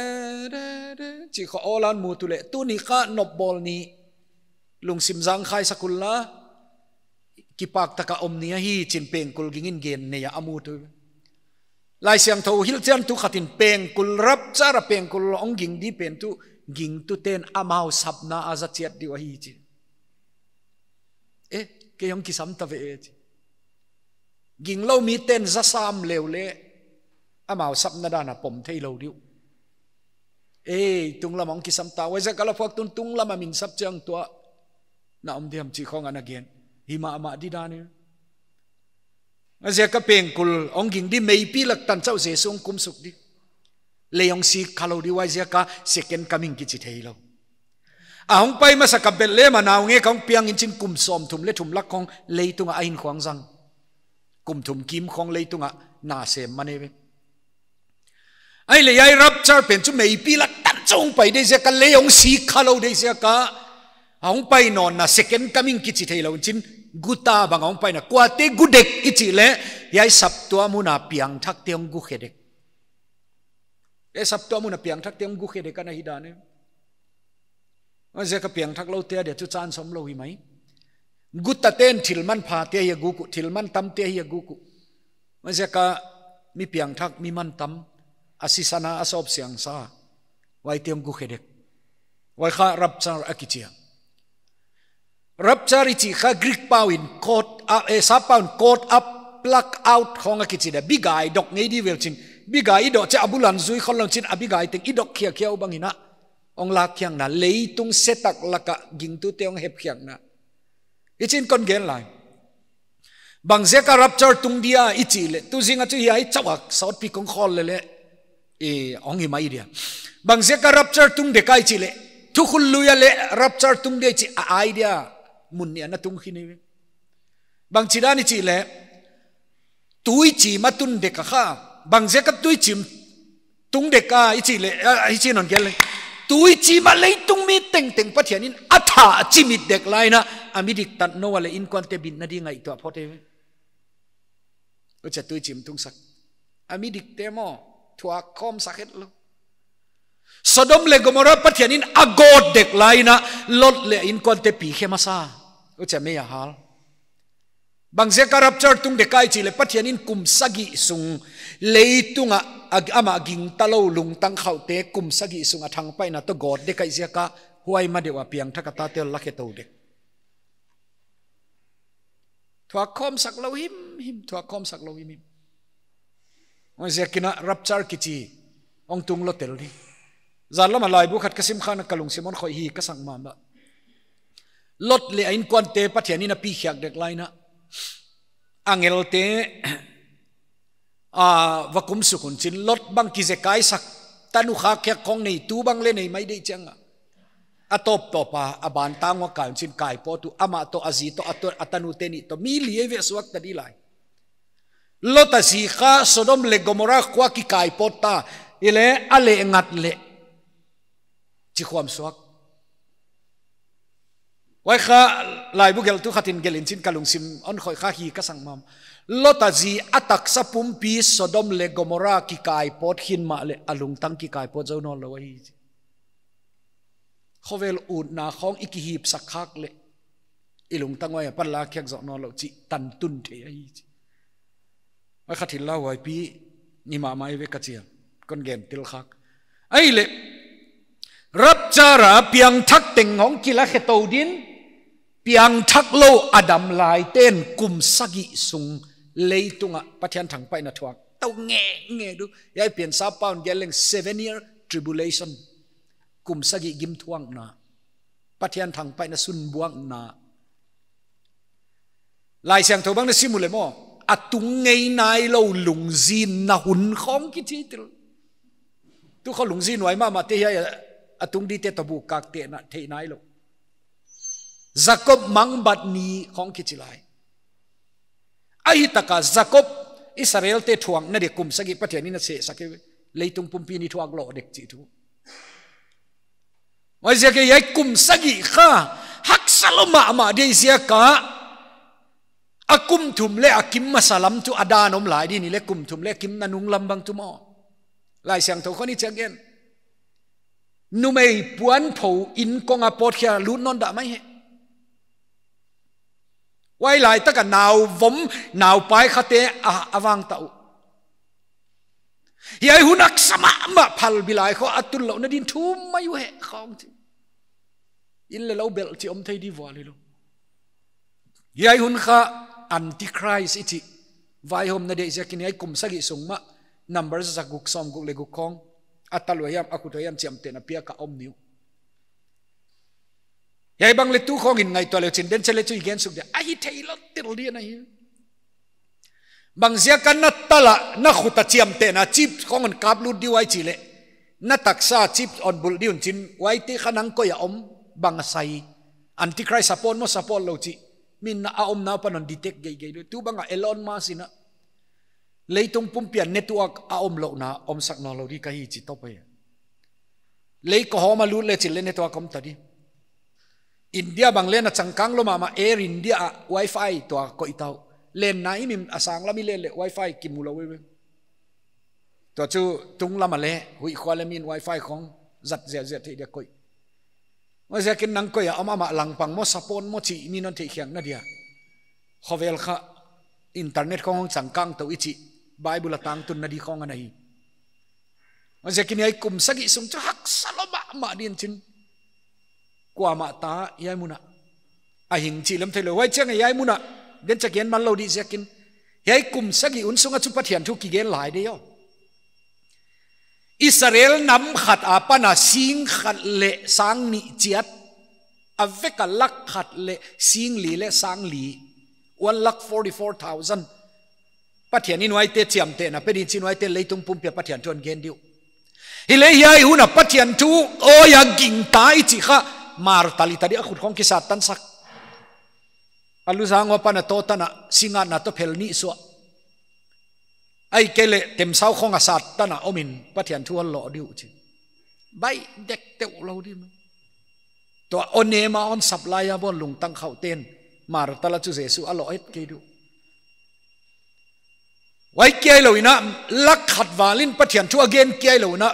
de, de, chih kha awl a mutu le, tuni kha nopbawl ni, lungsim zangkhai sak un la, kipak taka om ni ahi chi'n pengkul gingin gen nei a, a mutu. Laisiangthou hilhchiantu khat in pengkul rapture a pengkul hong ging di pen tuh, gingtute'n amau sapna a za chiat di uh ahi chi. Eh, kei hong kisam ta ve e chi. Ginglou mite'n za sam leu le, amau sapna dan a pom thei lou di uh. Eh, tunglam hong kisam ta, huaiziak a la phuaktu'n tunglam a min sap chiang tua, na om diam chih khong ana gen. Hi mahmah di dan e. Huaiziak a pengkul hong ging di, meipi lak tan chauh Jesu hong kumsuk di. Lei hong sik khalou di, huaiziak a second coming kichi theilou. A hong pai masak a Bethlehem a naungek a hong piang in chin kum sawmthum le thum lak khong leitung ah a hinkhua zang. Kum thum kim khong leitung ah na sem mah nei ve. Ahihleh hiai rapture pen chu meipi lak tan chauh hong pai di ziak a, lei hong sik khalou di ziak a, a hong pai nawn a second coming kichi theilou in chin guta bang a hong paina, kuate gu dek i chih leh, hiai saptuam hun a piangthakte hong gu khe dek. Hiai saptuam hun a piangthakte hong gu khe dek ana hi dan e. Huaiziak a piangthakloute adia chu chance omlou hi mai. Gutate'n thil manphate ahi a guk uh, thil mantamte ahi a guk uh. Huaiziak a mi piangthak, mi mantam, a sisan a, a sawpsiang sa, huaite hong gu khe dek. Huai kha rapture a kichi a. Rapture i chih kha Greek pau in caught up, eh, sap pau in caught up, pluck out khong a kichi di. Bigai dok ngei di vel chin. Bigai i doh chiah a bul a zui khol lou chin, a bigai teng i dok khiakhia uh bang in a hong lak khiakna, leitung setak lak a gingtute hong hep khiakna. I chin kon gen lai. Bangziak a rapture tung dia i chih leh, tu zing a chu hiai chauh a sawtpi kong khawl leh leh, eh, hong hi mai dia. Bangziak a rapture tung dek a i chih leh, thukhun lui a leh rapture tung dia i chih a idea mun nih a na tung khin hi. Bangchidan i chih leh, tuichim a tun dek a kha. Bangziak a tuichim tung dek a i chih leh, a, i chih non gel leh. Tuichim a leitung mi tengteng Pathian in a thah chimit dek lai in a, a mi diktat Noah leh inkuante bitna di ngaihtuah phot e. Huchia tuichim tungsak. A mi dikte maw, thuak khawm sak het lou. Sodom leh Gomorrah Pathian in a gawt dek lai in a, Lot leh inkuante pi khe masa. Huchia mei a hal. Bangziak a rapture tung dek a i chih leh Pathian in kum sagih sung leitung a, a, amah gingtalou lungtang khauhte kum sagih sung a thangpaihna toh gawt dek ahih ziak a, huai ma deuh a piangthak a tate la khe tou dek. Thuak khawm sak lou himhim, thuak khawm sak lou himhim. Huaiziak in a rapture kichi hong tung lou tel di. Zan lam a laibu khat ka sim kha in a ka lungsim hon khoih hi ka sak mahmah. Lot leh a inkuante Pathian in a pi khiak dek lai in a, angelte, a, va kumsuk un chin, Lot bang kizekaisak, tanu khak khiak khong nei, tu bang leh nei mai di chiang a, a tawptawp a, a ban tang ua kai un chin kai pawt uh, amah toh, a zi toh, a toh, a tanute nih toh, mi li ei ve suak ta di lai. Lot a zi kha Sodom leh Gomorrah khua kikai pawt ta, i leh a leh ngat leh chi khuam suak. Huai kha laibu gelhtu khat in gelh in chin ka lungsim hon khoih kha hi ka sak mahmah. Lot a zi a taksa pumpi Sodom leh Gomorrah kikai pawt khin mahleh a lungtang kikai pawt zou nawnlou ahi. Khovel utna khong i kihipsak khak leh i lungtang huai a pan lak khiak zoh nawnlou chih tan tun thei ahi chi. Huai kha thil lauhuaipi ni mahmah ve ka chi a. Kon gen tel khak. Ahihleh, rapture a piangthak teng hong kila khe tou din, piangthak lou a dam laite'n kum sagih sung leitung a Pathian thangpaihna thuak tou ngenge di uh. Hiai pen sap pau in gel leng seven year tribulation. Kum sagih gimthuakna. Pathian thangpaihna sunbuakna. Laisiangthou bang na sim uleh maw, a tung ngei nailou lungzinna hun khong kichi tel. Tu kha lungzin huai mahmahte hiai a, a tung dite toh buk kak te na, theih nailou. Jakob mangbat ni khong kichi lai. Ahi taka Jakob Israelte thuakna di kum sagih Pathian in a sehsak e, leitung pumpi in i thuak lou dek chih thu. Huaiziak a hiai kum sagih kha haksa lou mahmah di ziak a, A kum thum leh a kim masa lam tuh a dan om lai di, ni leh kum thum leh kim nanung lam bang tuh maw. Laisiangthou khong in chi a gen. Numei puanpho in kong a pawt khia lut nawn dah mai hi. Huai laitak a nau vom, nau pai khate a, a vang ta uh. Hiai hun haksa mahmah phalbi lai khong a tun louhna din thum mai uh hi khong chi. Inn leh lou belh chih om thei di vual hilou. Hiai hun kha Antichrist i chih vaihawmna deih ziakin hiai kum sagih sung mah Numbers za guk sawmguk leh guk khong a tal ua hiam, a khut ua hiam chiamtehna piak a om ni uh. Hiai bang leh tu khong in ngaihtuah leuchin den chet leh chu i gen suk dia. A hi theilou tel di ana hi. Bangziak a na tal a, na khut a chiamtehna chip khong hon kap lut di uh ahi chih leh, na taksa chip hon bulh di un chin, huaite kha nang koi a om, bang a sai. Antichrist support maw support lou chih. Min na a omna apan hon detect geigei di uh. Tu bang a Elon Musk in a leitung pumpi a network a omlouhna omsak nawnlou di ka hi chi top ahi. Lei kohawm a lut lechin leh network om ta di. India bang leng a changkang lou mahmah, Air India a wifi tua koih ta uh. Lenna i mim a sang lam i len leh wifi kimu lou ve. Tua chu tunglam a leh, huih khua leh min wifi khong zat ziahziah theih dia koih. Huaiziakin nang koi a om, amah langpang maw support maw chih min hon theihkhiakna dia. Khovel kha internet khong changkang tou i chih Bible a tangtunna di khong ana hi. Huaiziakin hiai kum sagih sung chu haksa lou mahmah din chin. Kuamah ta hiai mun a a hing chih lem theilou. Huai chiang a hiai mun a den chak gen man lou di ziakin. Hiai kum sagih hun sung a chu Pathian thu kigen lai di uh. Israel nam khat apan a sing khat leh sang nih chiat, a vek a lak khat leh sing li leh sang li, one lakh forty-four thousand. Pathian in huaite chiamtehna pe din chin, huaite leitung pumpi a Pathian thu hon gen di uh. Hi leh hiai hun a Pathian thu awi a gingta i chih kha, mar ta li ta di a khut khong kisat tansak. A luzang ua pan a toh tan a, singatna toh phel nih suah. Ahihkeileh temsau khong a sat tan a om in Pathian thu a loh di uh chi. Baih dek teuh lou di maw. Tua onem a hon supply a bawl lungtang khauh ten, mar ta la chu Jesu a loh het kei di uh. Huai kia hilou in a, lak khat val in Pathian thu a gen kia hilou in a,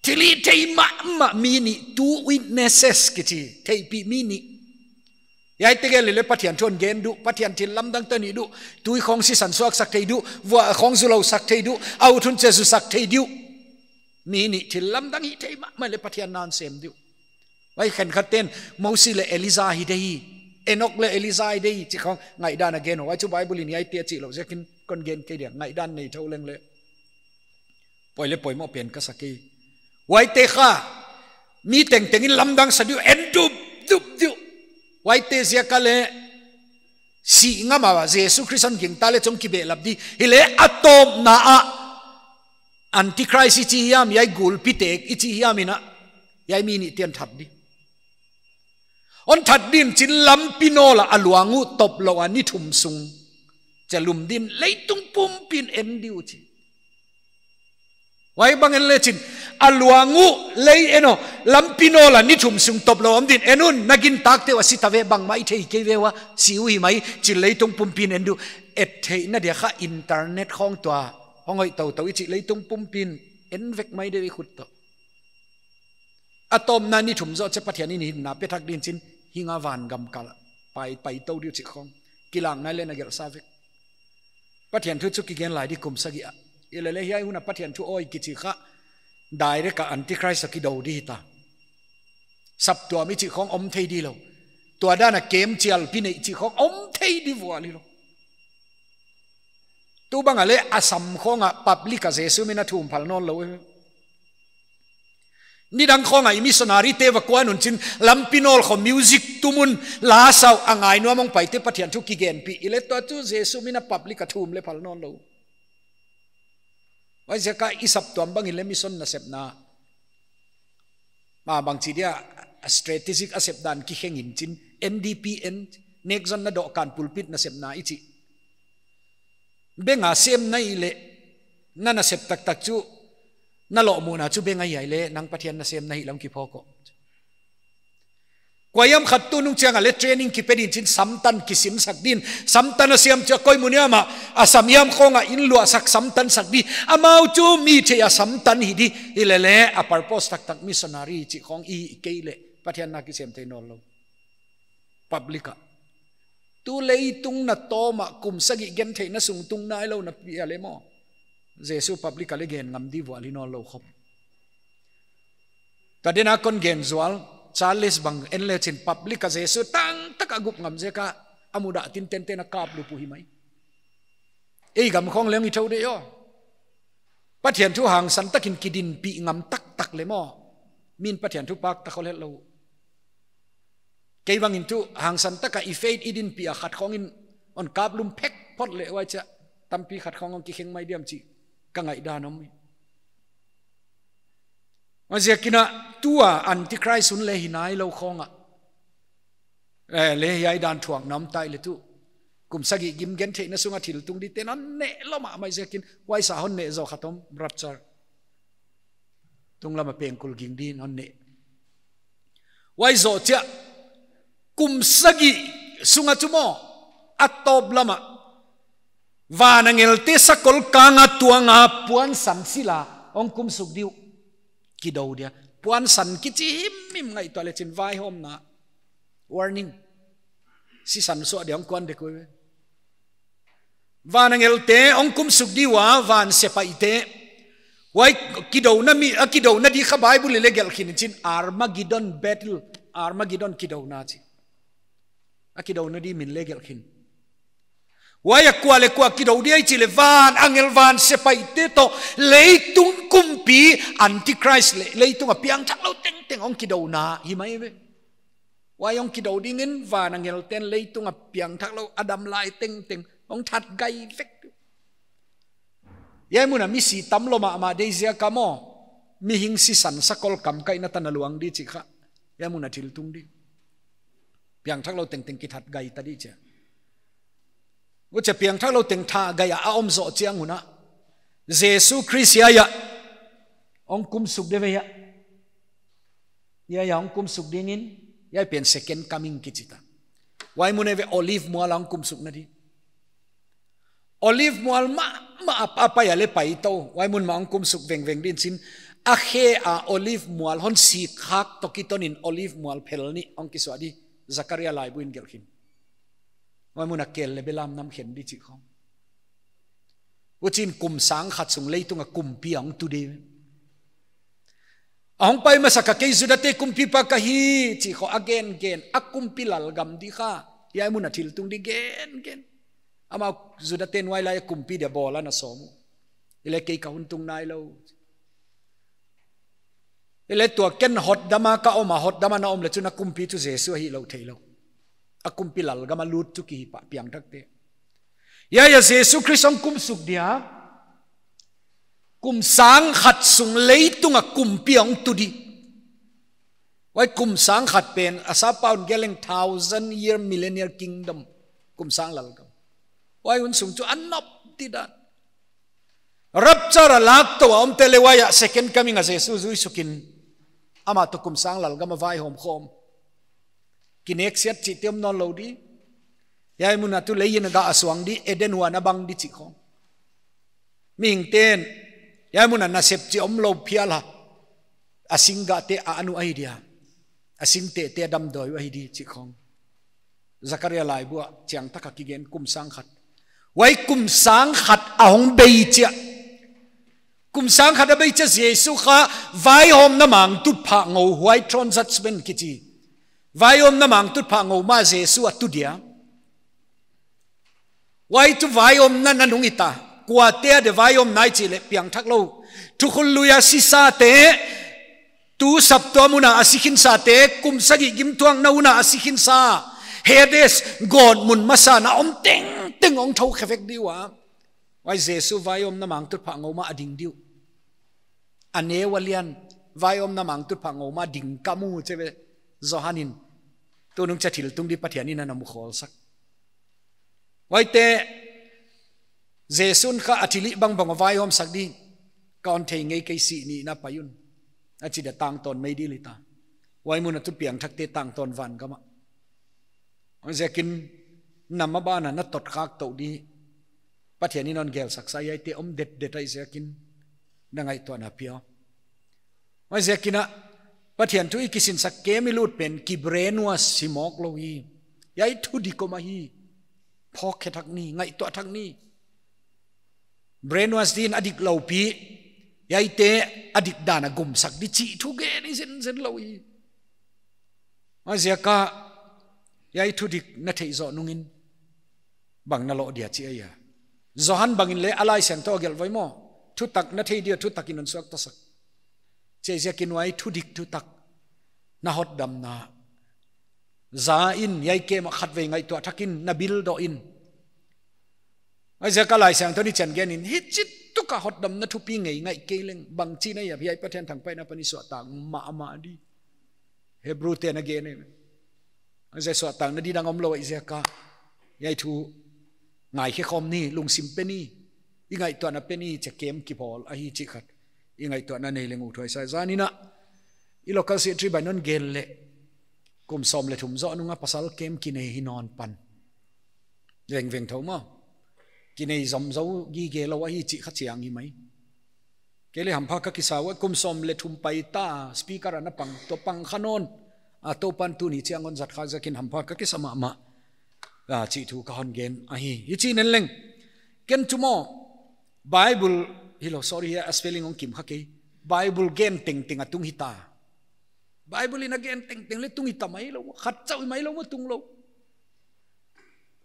thilhihthei mahmah mi nih, two witnesses kichi, theihpih mi nih. Hiaite gen leh leh Pathian thu hon gen di uh, Pathian thillamdang toh hih di uh, tui khong sisan suaksak thei di uh, vuah khong zulousak thei di uh, a ut hun chia zusak thei di uh. Mi nih thillamdang hihthei mahmah leh Pathian na hon sem di uh. Huai khenkhat ten, Mosi leh Elija hi di hi, Enok leh Elija hi di hi, chih khong ngaihdan a gen uh. Huai chu Bible in hiaite a chih lou ziakin kon gen kei dia, ngaihdan nei thou leng leh. Poi leh poimoh pen ka sa kei. Huaite kha, mi tengteng in lamdang sa di uh, en dupdup di uh. Huaite ziak a leh, sih ngam a Jesu Khrist hon gingta leh chong kibehlap di. Hi leh a tawpna ah, Antichrist i chi hiam, hiai gulpi tek i chi hiam in a, hiai mi nih ten that di. Hon that din chin lampi nawl a a luang uh tawp lou a ni thum sung. Chia lum din leitung pumpi in en di uh chi. Huai bang en lechin, a luang uh lei en uh, lampi nawl a ni thum sung tawp lou om din en un, na gintak teuh a si ta ve, bangmah i thei kei ve ua, si uh hi mai, chi leitung pumpi in en di uh, et theihna dia kha internet khong tua, hong hoih toutou i chih leitung pumpi in en vek mai di uh i khut toh. A tawpna ni thum zoh chiah Pathian in hinna pe thak din chin, hing a van gam kal pai, pai tou di uh chih khong. Kilakna leh na gelh sa vek. Pathian thu chu kigen lai di kum sagih a. Hi leh leh hiai hun a Pathian thu awi kichi kha, direct a Antichrist a kidou di hi ta. Saptuam i chih khong om thei di lou. Tua dan a kem chialpi neih chih khong om thei di vual hilou. Tu bang a leh Assam khong a public a Jesu min a thum phal nawnlou. Nidang khong a i missionary te va kuan un chin lampi nawl khong music tum un la sau a ngai nuam hong paite Pathian thu kigenpih. Hi leh tua chu Jesu min a public a thum leh phal nawnlou. Huaiziak a i saptuam bang in leh mission nasepna. Ma bangchi dia strategic a sep dan kikheng in chin N D P N, nekzonna dohkan pulpit nasepna i chih. Beng a sem na hih leh, na nasep taktak chu, na lohmuhna chu beng a hi leh, nang Pathian nasem na hih lam kiphawk uh. Kuahiam khat tu nung chiang a leh training kipe din chin samtan kisinsak din. Samtan a siam chia koi mun hiam a, a sam hiam khong a inn luahsak samtansak di. Amau chu mi theih a samtan hi di. Hilele a purpose taktak missionary chih khong i hi kei leh Pathian na kisem thei nawnlou. Public a. Tu leitung na tawm a kum sagih gentheihna sung tung nailou na pia leh maw, Jesu public a leh gen ngam di vual hi nawnlou khop. Tua dena kon gen zual, Charles bang en lechin public a Jesu tangtak a gup ngam ziak a, a mudah tinten ten a kap lup uh hi mai. Ei gam khong leng i thou de aw. Pathian thu hangsan takin kidinpih ngam taktak leh maw, min Pathian thu pak ta khol hetlou. Kei bangin tu hangsan taka i faith i dinpih a khat khongin hon kap lum phek phot leh huai chia tampi khat khong hong kikheng mai diam chih ka ngaihdan om. Huaiziakin a tua Antichrist hun leh hi nailou khong a. Eh, leh hiai dan thuak nam tai leh tu. Kum sagih gim gentheihna sung a thil tung di ten hon neh lua mahmah ziakin huai sa hon neh zaw khat om rapture. Tunglam a pengkul ging din hon neh. Huai zoh chiah kum sagih sung a chu maw, a tawp lam a van angelte sakol kang a tuang a puansan sil a hong kumsuk di uh. Kidou dia. Puansan kichi himhim ngaihtuah lechin vaihawmna. Warning. Sisan suah dia hong kuan dek uh. Van angelte hong kumsuk di ua, van sepaihte. Huai kidouna mi, a kidouna di kha Bible leh gelh khin chin Armageddon battle, Armageddon kidouna chi. A kidouna di min leh gelh khin. Huai a kua leh kua kidou di ai chih leh van angel van sepaihte toh leitung kumpi Antichrist leh leitung a piangthaklou tengteng hong kidouna hi mai ve. Huai hong kidou dingin van angelten leitung a piangthaklou a dam lai tengteng hong that gai vek. Hiai mun a misi tam lua mahmah di ziak a maw, mihing sisan sakol kamkaihna tan a luang di chih kha. Hiai mun a thil tung di. Piangthaklou tengteng kithat gai ta di chia. Huchia piangthaklou teng that gai a om zoh chiang hun a Jesu Khrist hiai a hong kumsuk di ve a. Hiai a hong kumsuk dingin, hiai pen second coming kichi ta. Huai mun a ve Olive mual a hong kumsukna di. Olive mual mahmah a, a pai a leh pai tou. Huai mun mah hong kumsuk vengveng din chin. A khe a Olive mual hon sik khak toh kitonin Olive mual phel nih hong kisuah di. Zakaria laibu in gelh khin. Huai mun a kel leh belam nam khen di chih khong. Huchiin kum sang khat sung leitung a kumpi a hong tu di. A hong pai masa ka kei Judate kumpipa ka hi chih khong a gengen a kumpi lalgam di kha. Hiai mun a thil tung di gengen. Amau Judaten huai lai kumpi dia bawl a na sawm uh. Hileh kei ka hun tung nailou. Hileh tua ken hotdam a ka om a, hotdam a na om leh chu na kumpi chu Jesu ahi lou theilou. A kumpi lalgam a lut chu ki hi pah piangthakte. Hiai a Jesu Khrist hong kumsuk dia. Kum sang khat sung leitung a kumpi hong tu di. Huai kum sang khat pen a sap a hon gelh leng thousand year millennial kingdom. Kum sang lalgam. Huai hun sung chu a nop di dan. Rapture a lak tou a omte leh huai a second coming a Jesu zui sukin amah toh kum sang lalgam a vaihawm khawm. Kineksiat chihte om nawnlou di. Hiai mun a tu lei in a gah a suang di, Eden huan a bang di chih khong. Mihingten hiai mun a nasep chih omlou phial a. A sing gahte a an uh ahi dia. A sing tehte a damdawi uh ahi di chih khong. Zakaria laibu a chiangtak a kigen kum sang khat. Huai kum sang khat a hong bei chiah. Kum sang khat a bei chiah Jesu kha vaihawmna mangtutphah ngou huai throne judgment kichi. Vaihawmna mangtutphah ngou mah Jesu a tu dia. Huai chu vaihawmna nanung hita. Kuate a dia vaihawmna i chih leh piangthaklou. Thukhun lui a sisate, tu saptuam hun a a si khinsate, kum sagih gimthuakna hun a a si khinsa. Hades, gawtmun masa na om tengteng hong thou khe vek di ua. Huai Jesu vaihawmna mangtutphah ngou mah a ding di uh. A neu a lian vaihawmna mangtutphah ngou mah ding ka mu chi ve Johan in. Tunung chia thil tung di Pathian in a na mu khawlsak. Huaite Jesu'n kha a thilhih bangbang a vaihawmsak di. Ka hon thei ngei kei si ni na pai un. A chi dia tangtawn mai di lita. Huai mun a tu piangthakte tangtawn van gam ah. Huaiziakin na maban a na tot khak tou di. Pathian in hon gelsaksa hiaite om detdet ahihziakin na ngaihtuahna pia. Huaiziakin a Pathian thu i kisinsak camp i lut pen ki brainwash hi mawk lou hi. Hiai thudik om ahi. Phawk khe thak ni, ngaihtuah thak ni. Brainwash din a dik lou pi, hiaite a dik dan a gumsak di chih thugen i zenzen lou hi. Huaiziak a hiai thudik na theih zoh nungin bang na loh dia chih ahi a. Johan bangin leng a Laisiangthou a gelh voi maw. Thutak na thei dia thutak in hon suaktasak. Huaiziakin huai thudik thutak na hotdamna za in, hiai camp ah khatvei ngaihtuah thak in, na bil doh in. Huaiziak a Laisiangthou in i chan gen in, hichi tuk a hotdamna thupi ngei ngaih kei leng, bangchi na hia, hiai Pathian thangpaihna apan i suahtak mahmah di. Hebru te'n a gen e. Huaiziak suahtakna di dang om lou ahihziak a. Hiai thu ngaikhe khawm ni, lungsim pe ni. I ngaihtuahna pe ni, chih camp kibawl ahi chih khat. I ngaihtuahna nei leng uthuai sa. Zan in a, i local secretary bang in hon gen leh, kum sawm leh thum zoh nung a pasal camp kinei hi nawn pan. Vengveng thou maw. Kinei zomzo gige lou ahi chih kha chiang hi mai. Kei leng hampha ka kisa ua, kum sawm leh thum pai ta, speaker ana pang, tua pang kha nawn. A Toupan tuni chiang hon zat khak ziakin hampha ka kisa mahmah. A, chih thu ka hon gen ahi. Hichi nen leng. Ken chu maw, Bible, hilou, sorry, a spelling hong kim kha kei. Bible gen tengteng a tung hita. Bible in a gen tengteng leng tung hita mai lou. Khat chauh mai lou maw tung lou.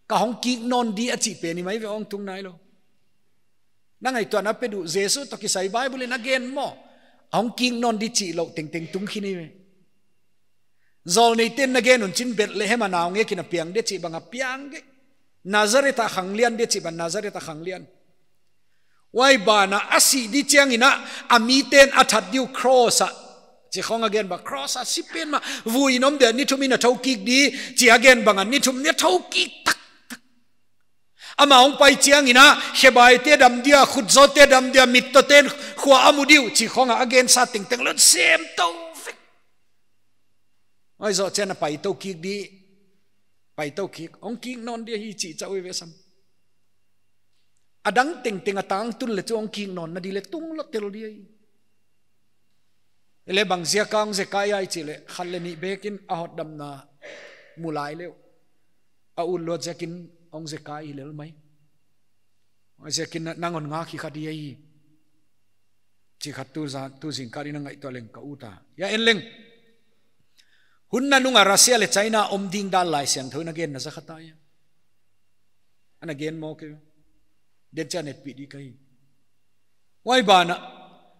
Ka hong kik nawn di a chih pen hi mai ve, hong tung nailou. Na ngaihtuahna pe di uh, Jesu toh kisai Bible in a gen maw. A hong kik nawn di chih lou tengteng tung khin hi ve. Zawlneite'n na gen un chin Bethlehem a naungek in a piang di chih bang a piang kei. Nazareth a khang lian di chih bang Nazareth a khang lian. Huai ban a a sih di chiang in a, a mite'n a that di uh cross a. Chih khong a gen bang cross a si pen mah, vui in om dia ni thum in a thou kik di, chih a gen bang a ni thum in a thou kik tak. Amah hong pai chiang in a, khebaite dam dia, khutzote dam dia, mittawte'n khua a mu di uh, chih khong a a gensa tengteng leng sem tou vek. Huai zoh chiang a pai tou kik di, pai tou kik, hong kik nawn di hi chih chauh hi ve sam. A dang tengteng a tangtun leh chu hong kik nawnna di leng tung lou tel di hi. Leh bang ziak a hong zekai ahia i chih leh, khat leh nih bek in a hotdamna mu lai leh uh. A ut luat ziakin hong zekai hi lel mai. Huaiziakin nang hon ngak hi kha di hi. Chih khat tu za, tu zingkal in a ngaihtuah leng ka ut a. Hia en leng. Hun nanung a Russia leh China om ding dan Laisiangthou in a gen na za kha ta hia. Ana gen maw kei. Den chiang a et pi di ka hi. Huai ban a.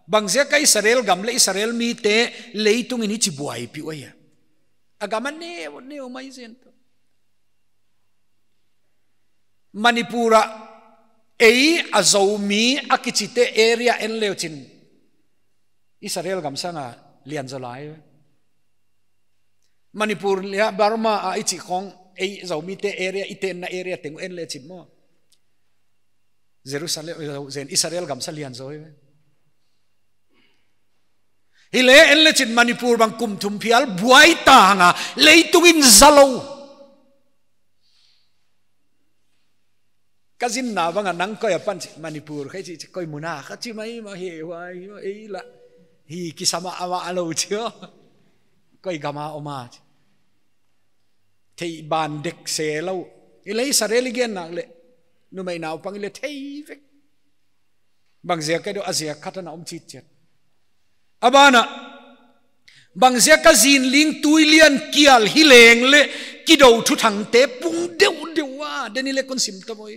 Bang ziak a Israel gam leh Israel mite leitung in hichi buaipih uh hia. A gam a neu, neu mai zen tou. Manipur a ei a Zomi a kichite area en leu chin Israel gam sang a lian zaw lai. Manipur leh Burma a i chih khong ei Zomite area i tenna area teng en leu chin maw. Jerusalem, zen Israel gam sang lian zaw hi. Hileh en leu chin Manipur bang kum thum phial buai ta hang a leitung in za lou. Ka zinna bang a nang koi a pan chi Manipur kha i chih, chih koi mun a kha chi mai mah hi huai hi ei lah. Hi kisam a amah a lou chi aw. Koi gam a om a chi. Thei ban dek se lou. Hileh Israel i gen nak leh. Numei naupang i leh thei vek. Bang ziak a di uh a ziak khat ana om chitchiat. A ban a. Bang ziak a zinling tuilian kial hi leng leh kidou thuthangte pung deuhdeuh a. Den i leh kon sim ta maw.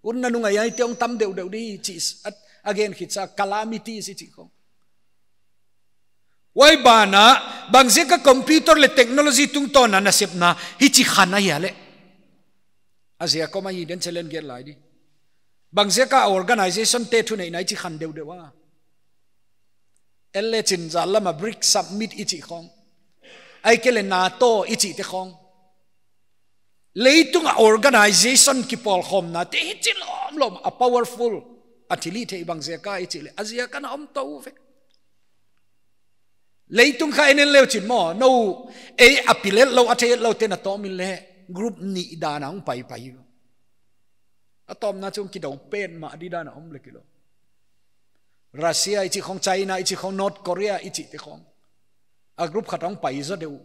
Hun nanung a hiaite hong tam deuhdeuh di chih a, a gen khit sa calamity i chih khong. Huai ban a, bang ziak a computer leh technology tungtawn a nasepna hichi khan ahia leh. A ziak a om ahi den challenge gen lai di. Bang ziak a organization te thuneihna hichi khan deuhdeuh a. En leu chin zan lam a BRICS Summit i chih khong. Ahihkeileh NATO i chihte khong. Leitung a organization kipawlkhawmnate hichi lawmlawm a powerful a thilhihtheih bang ziak a i chih leh. A ziak ana om tou vek. Leitung kha en en leu chin maw, nou, ei a pi lel lou, a thei lou te na tawm in le, group nih dan a hong pai pai. A tawpna chu kidou petmah di dan a om le kilou. Russia i chih khong, China i chih khong, North Korea i chih te khong. A group khat hong pai zaw deuh.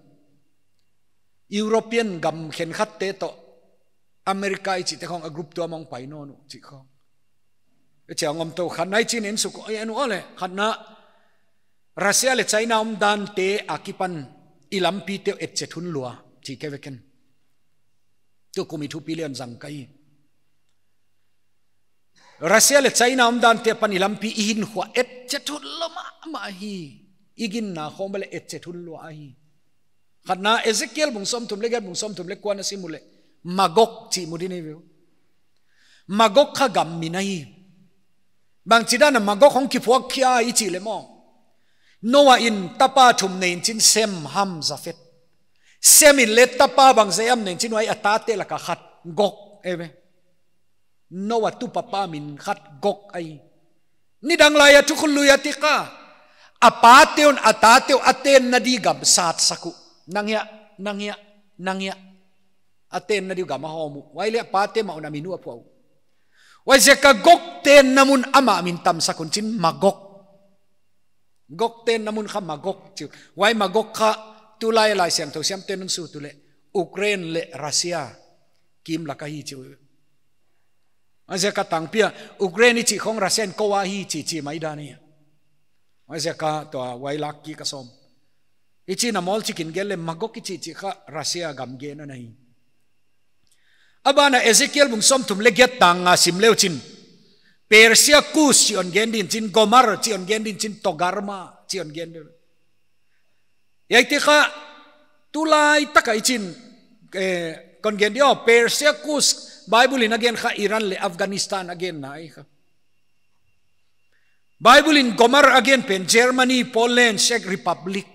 European gam khenkhat te toh, America i chih te khong a group tuam hong pai nawn uh chih khong. E chia ngom tou khatna i chin en suk, e, en uh le, khatna Russia le China omdan te akipan i lampi te uh etchet hun lua, chi ke veken. Tu kum i thupi lian zang ka hi. Russia le China omdan te apan i lampi i hinkhua etchet hun lua mahmah hi. I ginna khong bel etchet hun lua ahi. Khatna Ezekiel bung sawmthum le giat, bung sawmthum le kua na sim uh le, Magog chih mu di nei ve uh. Magog kha gam min ahi. Bangchidan a Magog hong kiphuak khia i chih le maw, Noah in tapa thum nei in chin, Sem, Ham, Jafet. Sem in le tapa bangzah hiam nei in chin, huai a tate laka khat Gog e ve. Noah tupapa min khat Gog ahi. Nidang lai a Thukhun Lui a dik a, a pate un a tate uh a tenna di gam satsak uh. Nang hiah, nang hiah, nang hiah. A tenna di uh gam a hawm uh. Huai le a pate mah un a min uh a phuah uh. Huaiziak a Gog tenna mun amah min tamsak un chin Magog. Gog tenna mun kha Magog chi uh. Huai Magog kha tulai Laisiangthou siam ten un su tu le, Ukraine le Russia kim laka hi chi uh. Huaiziak a tangpi a Ukraine i chih khong Russia in kou ahi chi chi mai dan hi. Huaiziak a tua huai lak ki ka sawm. I chihna mawl chikin gel le Magog i chih chih kha Russia gam gen ana hi. A ban a Ezekiel bung sawmthum le giat tang nga sim leu chin, Persia Kus chih hon gen din chin, Gomer chih hon gen din chin, Togarma chih hon gen din. Hiaite kha tulai taka i chin, eh, kon gen di aw, Persia Kus Bible in a gen kha Iran le Afghanistan a genna ahi kha. Bible in Gomer a gen pen Germany, Poland, Czech Republic.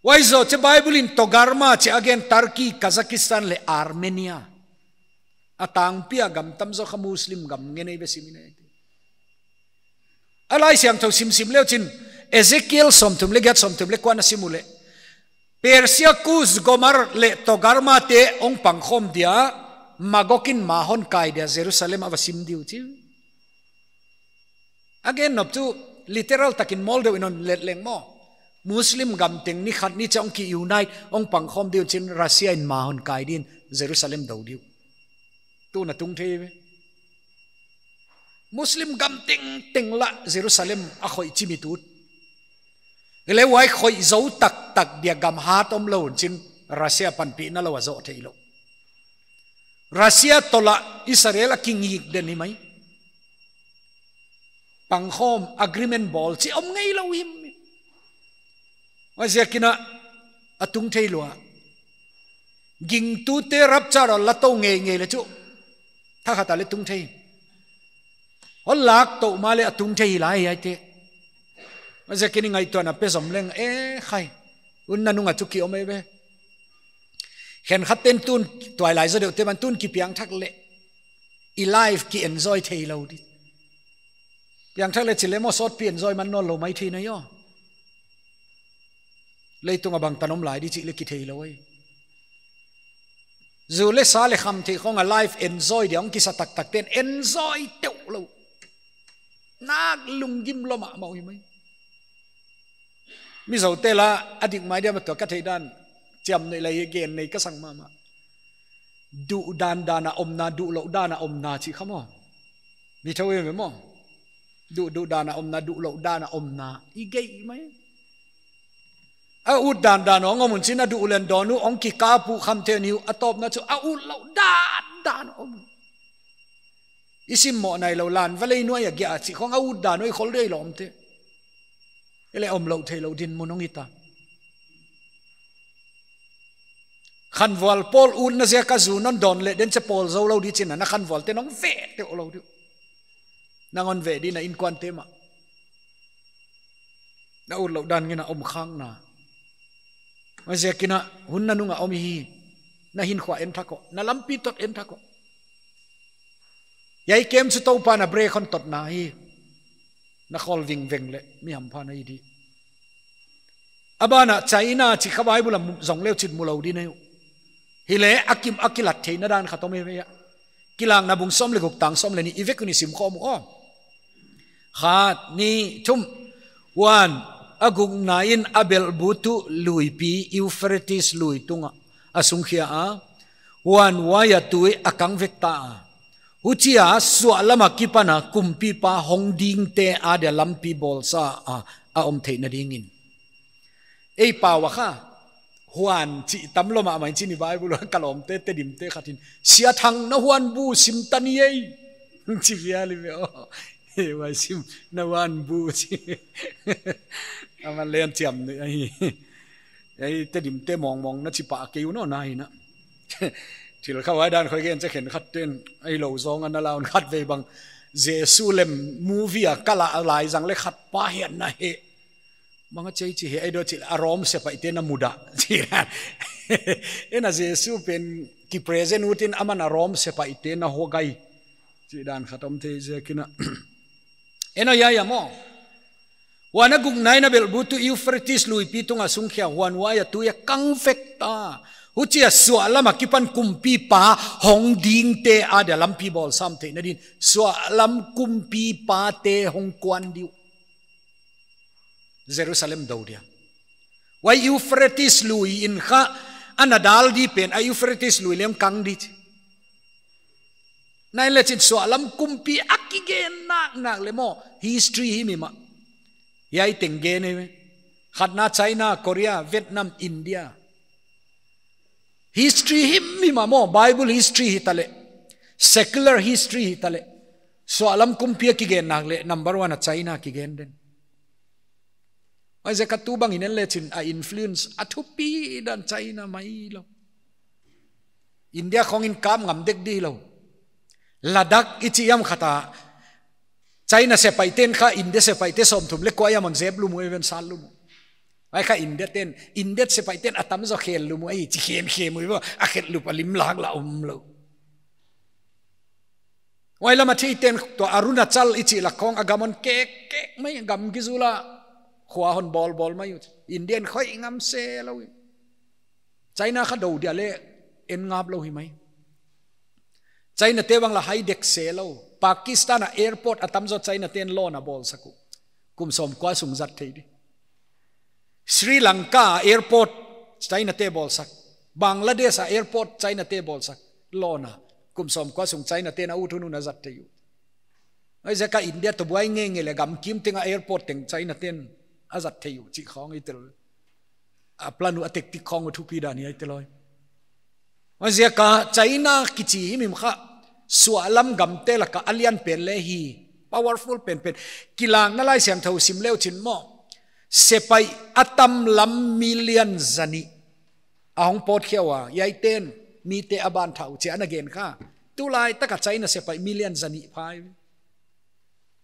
Huai zoh chiah Bible in Togarma chih a gen Turkey, Kazakhstan le Armenia. A tangpi a gam tamzaw kha Muslim gam ngen ei ve sim in ei. A Laisiangthou simsim leu chin, Ezekiel sawmthum le giat, sawmthum le kua na sim uh le, Persia Kus, Gomer le Togarma te hong pangkhawm dia, Magog in ma hon kai dia Jerusalem a va sim di uh chi. A gen nop chu literal takin mawl deuh in hon let leng maw, Muslim gam teng ni khat ni chiah hong ki unite, hong pangkhawm di uh chin Russia in ma hon kai din Jerusalem dou di uh. Tu na tung thei ve. Muslim gam tengteng lah Jerusalem a khoih chimit ut. Hileh huai khoih zou taktak dia gam hat om lou un chin Russia panpihna lou a zoh theilou. Russia toh lah Israel a kingik den hi mai. Pangkhawm agreement bawl chih om ngeilou him. Huaiziakin a tung thei lua. Gingtute rapture a la tou ngeingei le chu, thakhat a le tung thei. Hon lak tou ma le a tung thei lai hiaite. Huaiziakin i ngaihtuahna pe zom leng e khai. Hun nanung a chu ki om ei ve. Khenkhat ten tun tuailai zaw deuh te ban tun kipiangthak le i life ki enjoy theilou di. Piangthak le chi le maw sawtpi enjoy man nawnlou mai thei na hi aw. Leitung a bangtan om lai di chih le kithei lou ei. Zu le sa le kham thei khong a life enjoy dia hong kisa taktak ten enjoy teuh lou. Nak lunggim lou mahmah uh hi mai. Mizote lah a dik mai dia mah tua ka theih dan. Chiamnuih lai gen nei ka sang mahmah. Duh dandan a omna, duh louh dan a omna chih kha maw. Mi thou em maw. Duh, duh dan a omna, duh louh dan a omna. I gei mai. A ut dandan hong om un chin a duh len dawn uh, hong kikap uh kham thei ni uh, a tawpna chu a ut louh dandan om. I simmoh nailou lan, va lei nuai a giah chih khong a ut dan uh i khol dei lawm te. Hileh om lou theilou dinmun hong hi ta. Khanvual pawl utna ziak a zu non dawn le den che pawl zou lou di chin a na khanvual te nong ve teuh lou di uh. Nang hon ve di na innkuante mah. Na ut louh dan ngen a om khak na. Huaiziakin a hun nanung a om hi. Na hinkhua en thak aw. Na lampi tot en thak aw. Hiai kem chu Toupa'n a break hon totna hi. Na khawl vingveng le mi hampha na hi di. A banah China chih kha Bible a zong leu chin mu lou di na uh. Hileh a kim a kilat theihna dan khat om hi ve a. Kilakna bung sawm leh guk tang sawm leh nih i vek un i sim khawm uh aw. Khat, nih, thum. Huan a gukna in a belhbu tuh luipi Euphrates lui tungah a sungkhia a, huan uaia tui a kang vek ta a. Huchia suahlam akipan a kumpipa hong dingte adia lampi bawlsa a, a om theihna dingin. Ei pau a kha, huan chih tam lou mahmah in chin i Bible a ka lawmte Tedimte khat in, Sia Thang, na huanbu sim ta ni ei, chi vial hi ve aw. He, huai sim, na huanbu chi. Aman leng chiam ni ahi. Ei Tedimte mawngmawng na chi pah kei uh nawn a hi na. Thil kha huai dan khawng gen che khenkhat ten, ei lou zawng ana la un khatvei bang Jesu lem movie a ka la lai zang leh khat pa hian na he. Bang a chei chi he, ei dou chih leh a Rom sepaihte na mudah. Chi dan. Ei na Jesu pen kipresent ut in aman a Rom sepaihte na hogai. Chi dan khat om thei ziakin a. Ei na hiai a maw. Huan a gukna in a belhbu tuh Euphrates luipi tungah sungkhia, huan uaia tui a kang vek ta. Huchia suahlam akipan kumpipa hong dingte adia lampi bawlsa om theihna din. Suahlam kumpipate hong kuan di uh. Jerusalem dou dia. Huai Euphrates lui in kha ana dal di pen, a Euphrates lui leng kang di chi. Nai leh chin suahlam kumpi a kigen naknak leh maw, history himhim a. Hiai teng gen ei ve. Khatna China, Korea, Vietnam, India. History himhim a maw, Bible history hi ta leh, secular history hi ta leh, suahlam kumpi a kigen nak leh number one a China kigen den. Huaiziak a tu bang in en leh chin a influence a thupi dan China mai lou. India khawng in kap ngam dek di lou. Ladakh i chih hiam khat a China sepaih ten kha India sepaih te sawmthum leh kua hiam hon zep lum uh, even sat lum uh. Huai kha India ten, India sepaih ten a tamzaw khel lum uh ahi, chi khen khem uh, a khet lup a lim lak la om lou. Huai lam a thei ten tua Arunachal i chih lak khawng a gam hon kek kek mai, gam kizul a khua hon bawl bawl mai uh. India in khoih ngam se lou. China kha dou dia leh en ngap lou hi mai. China te bang la hai dek se lou. Pakistan a airport a tamzaw China ten loan a bawlsak uh. Kum sawmkua sung zat thei di. Sri Lanka a airport China te bawlsak. Bangladesh a airport China te bawlsak. Loan a. Kum sawmkua sung China ten a ut hun hun a zat thei uh. Huaiziak a India toh buai ngeingei leh gam kim teng a airport teng China ten a zat thei uh chih khawng i tel. A plan uh a tactic khawng uh thupi dan hiai te lou. Huaiziak a China kichi himhim kha suahlam gamte lak a a lian pen leh hi, powerful penpen. Kilakna Laisiangthou sim leu chin maw, sepaih a tam lam million zanih a hong pawt khia ua, hiai ten mite a ban thau chia ana gen kha. Tulai tak a China sepaih million zanih pha hi.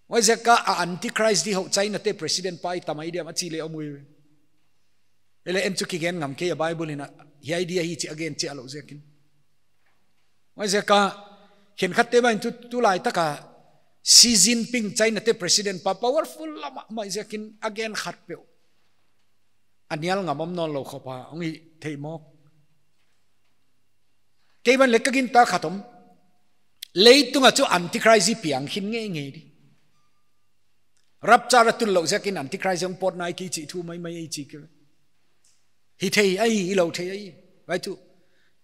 Huaiziak a Antichrist di hou China te president pa i tam ai diam a chi leh om ui. Ei leh en chu kigen ngam kei a, Bible in a hiai dia hi chi a gen chia lou ziakin. Huaiziak a khenkhat te bang in tu, tulai tak a Xi Jinping China te president pa powerful lam a mai ziakin a gen khat peuh a nial ngam om nawn lou khop a hong hi thei mawk. Kei bang leh ka gintak khat om. Leitung a chu Antichrist i piang khin ngeingei di. Rapture a tul lou ziakin Antichrist hong pawt nai kei chih thu maimai ei chi kei. Hi thei ahi, hi lou thei ahi. Huai chu.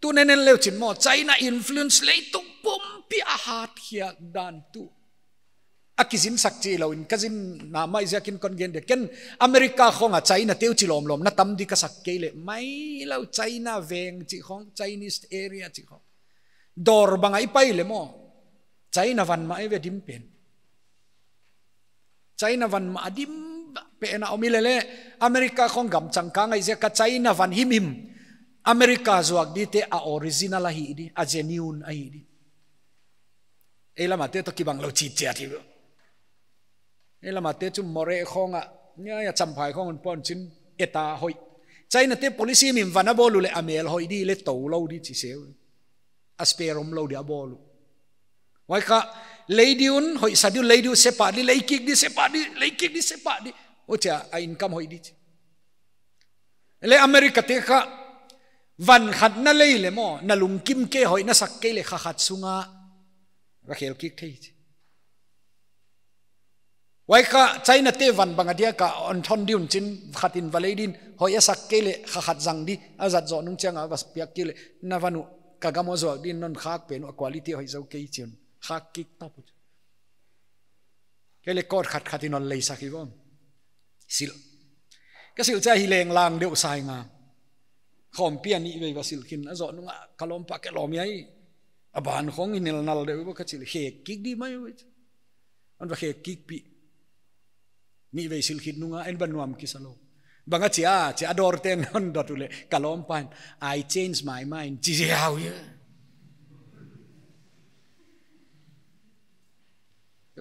Tu en en leu chin maw, China influence leitung pumpi a hat khiak dan tu a kizin sak chi lou in ka zin na mai ziakin kon gen dia. Ken America khawng a China te uh chi lawmlawm na tam di ka sak kei leh mai lou, China veng chih khawng, Chinese area chih khawng. Dawr bang a i pai leh maw, China van mah ei ve dim pen. China van mah a dim pen a om i leh leh, America khawng gam changkang ahih ziak a China van himhim America zuak dite a original ahi di, a genuine ahi di. Ei lam a te toh kibang lou chih chiat hi. Ei lam a te chu Moreh khawng a, nia, nia Champhai khawng un pawt chin eta hoih. China te policy himhim van a bawl uleh a mel hoih di leh tou lou di chi se uh. A spare om lou di a bawl uh. Huai kha lei di un, hoih sa di un, lei di un, sepaih di, lei kik di, sepaih di, lei kik di, sepaih di. Huchia a income hoih di chi. Le America te kha, van khat na lei le maw, na lungkim kei hoih na sak kei le kha khat sunga va khel kik thei chi. Huai kha China te van bang a dia ka on thon di un chin, khat in va lei din, hoih a sak kei le kha khat zang di, a zat zoh nung chiang a va piak kei le, na van uh ka gam uh zuak din non khak pen uh a quality hoih zou kei chi un, khak kik ta pu. Kei le kot khat khat in on lei sak hi bom. Silh. Ka silh chiang hi leng lang deuh sa hi nga. Khawmpi a nih vei va silh khin, a zoh nung a ka lawmpa ke lawm hi ai. A ban khong hi nel nal deuh bawk ka chih le khek kik di mai uh. An va khek kik pi. Nih vei silh khin nung a en va nuam kisa lou. Bang a chia, chia dor ten hon dot uh le ka lawmpa in, "I change my mind," chi ziau ia.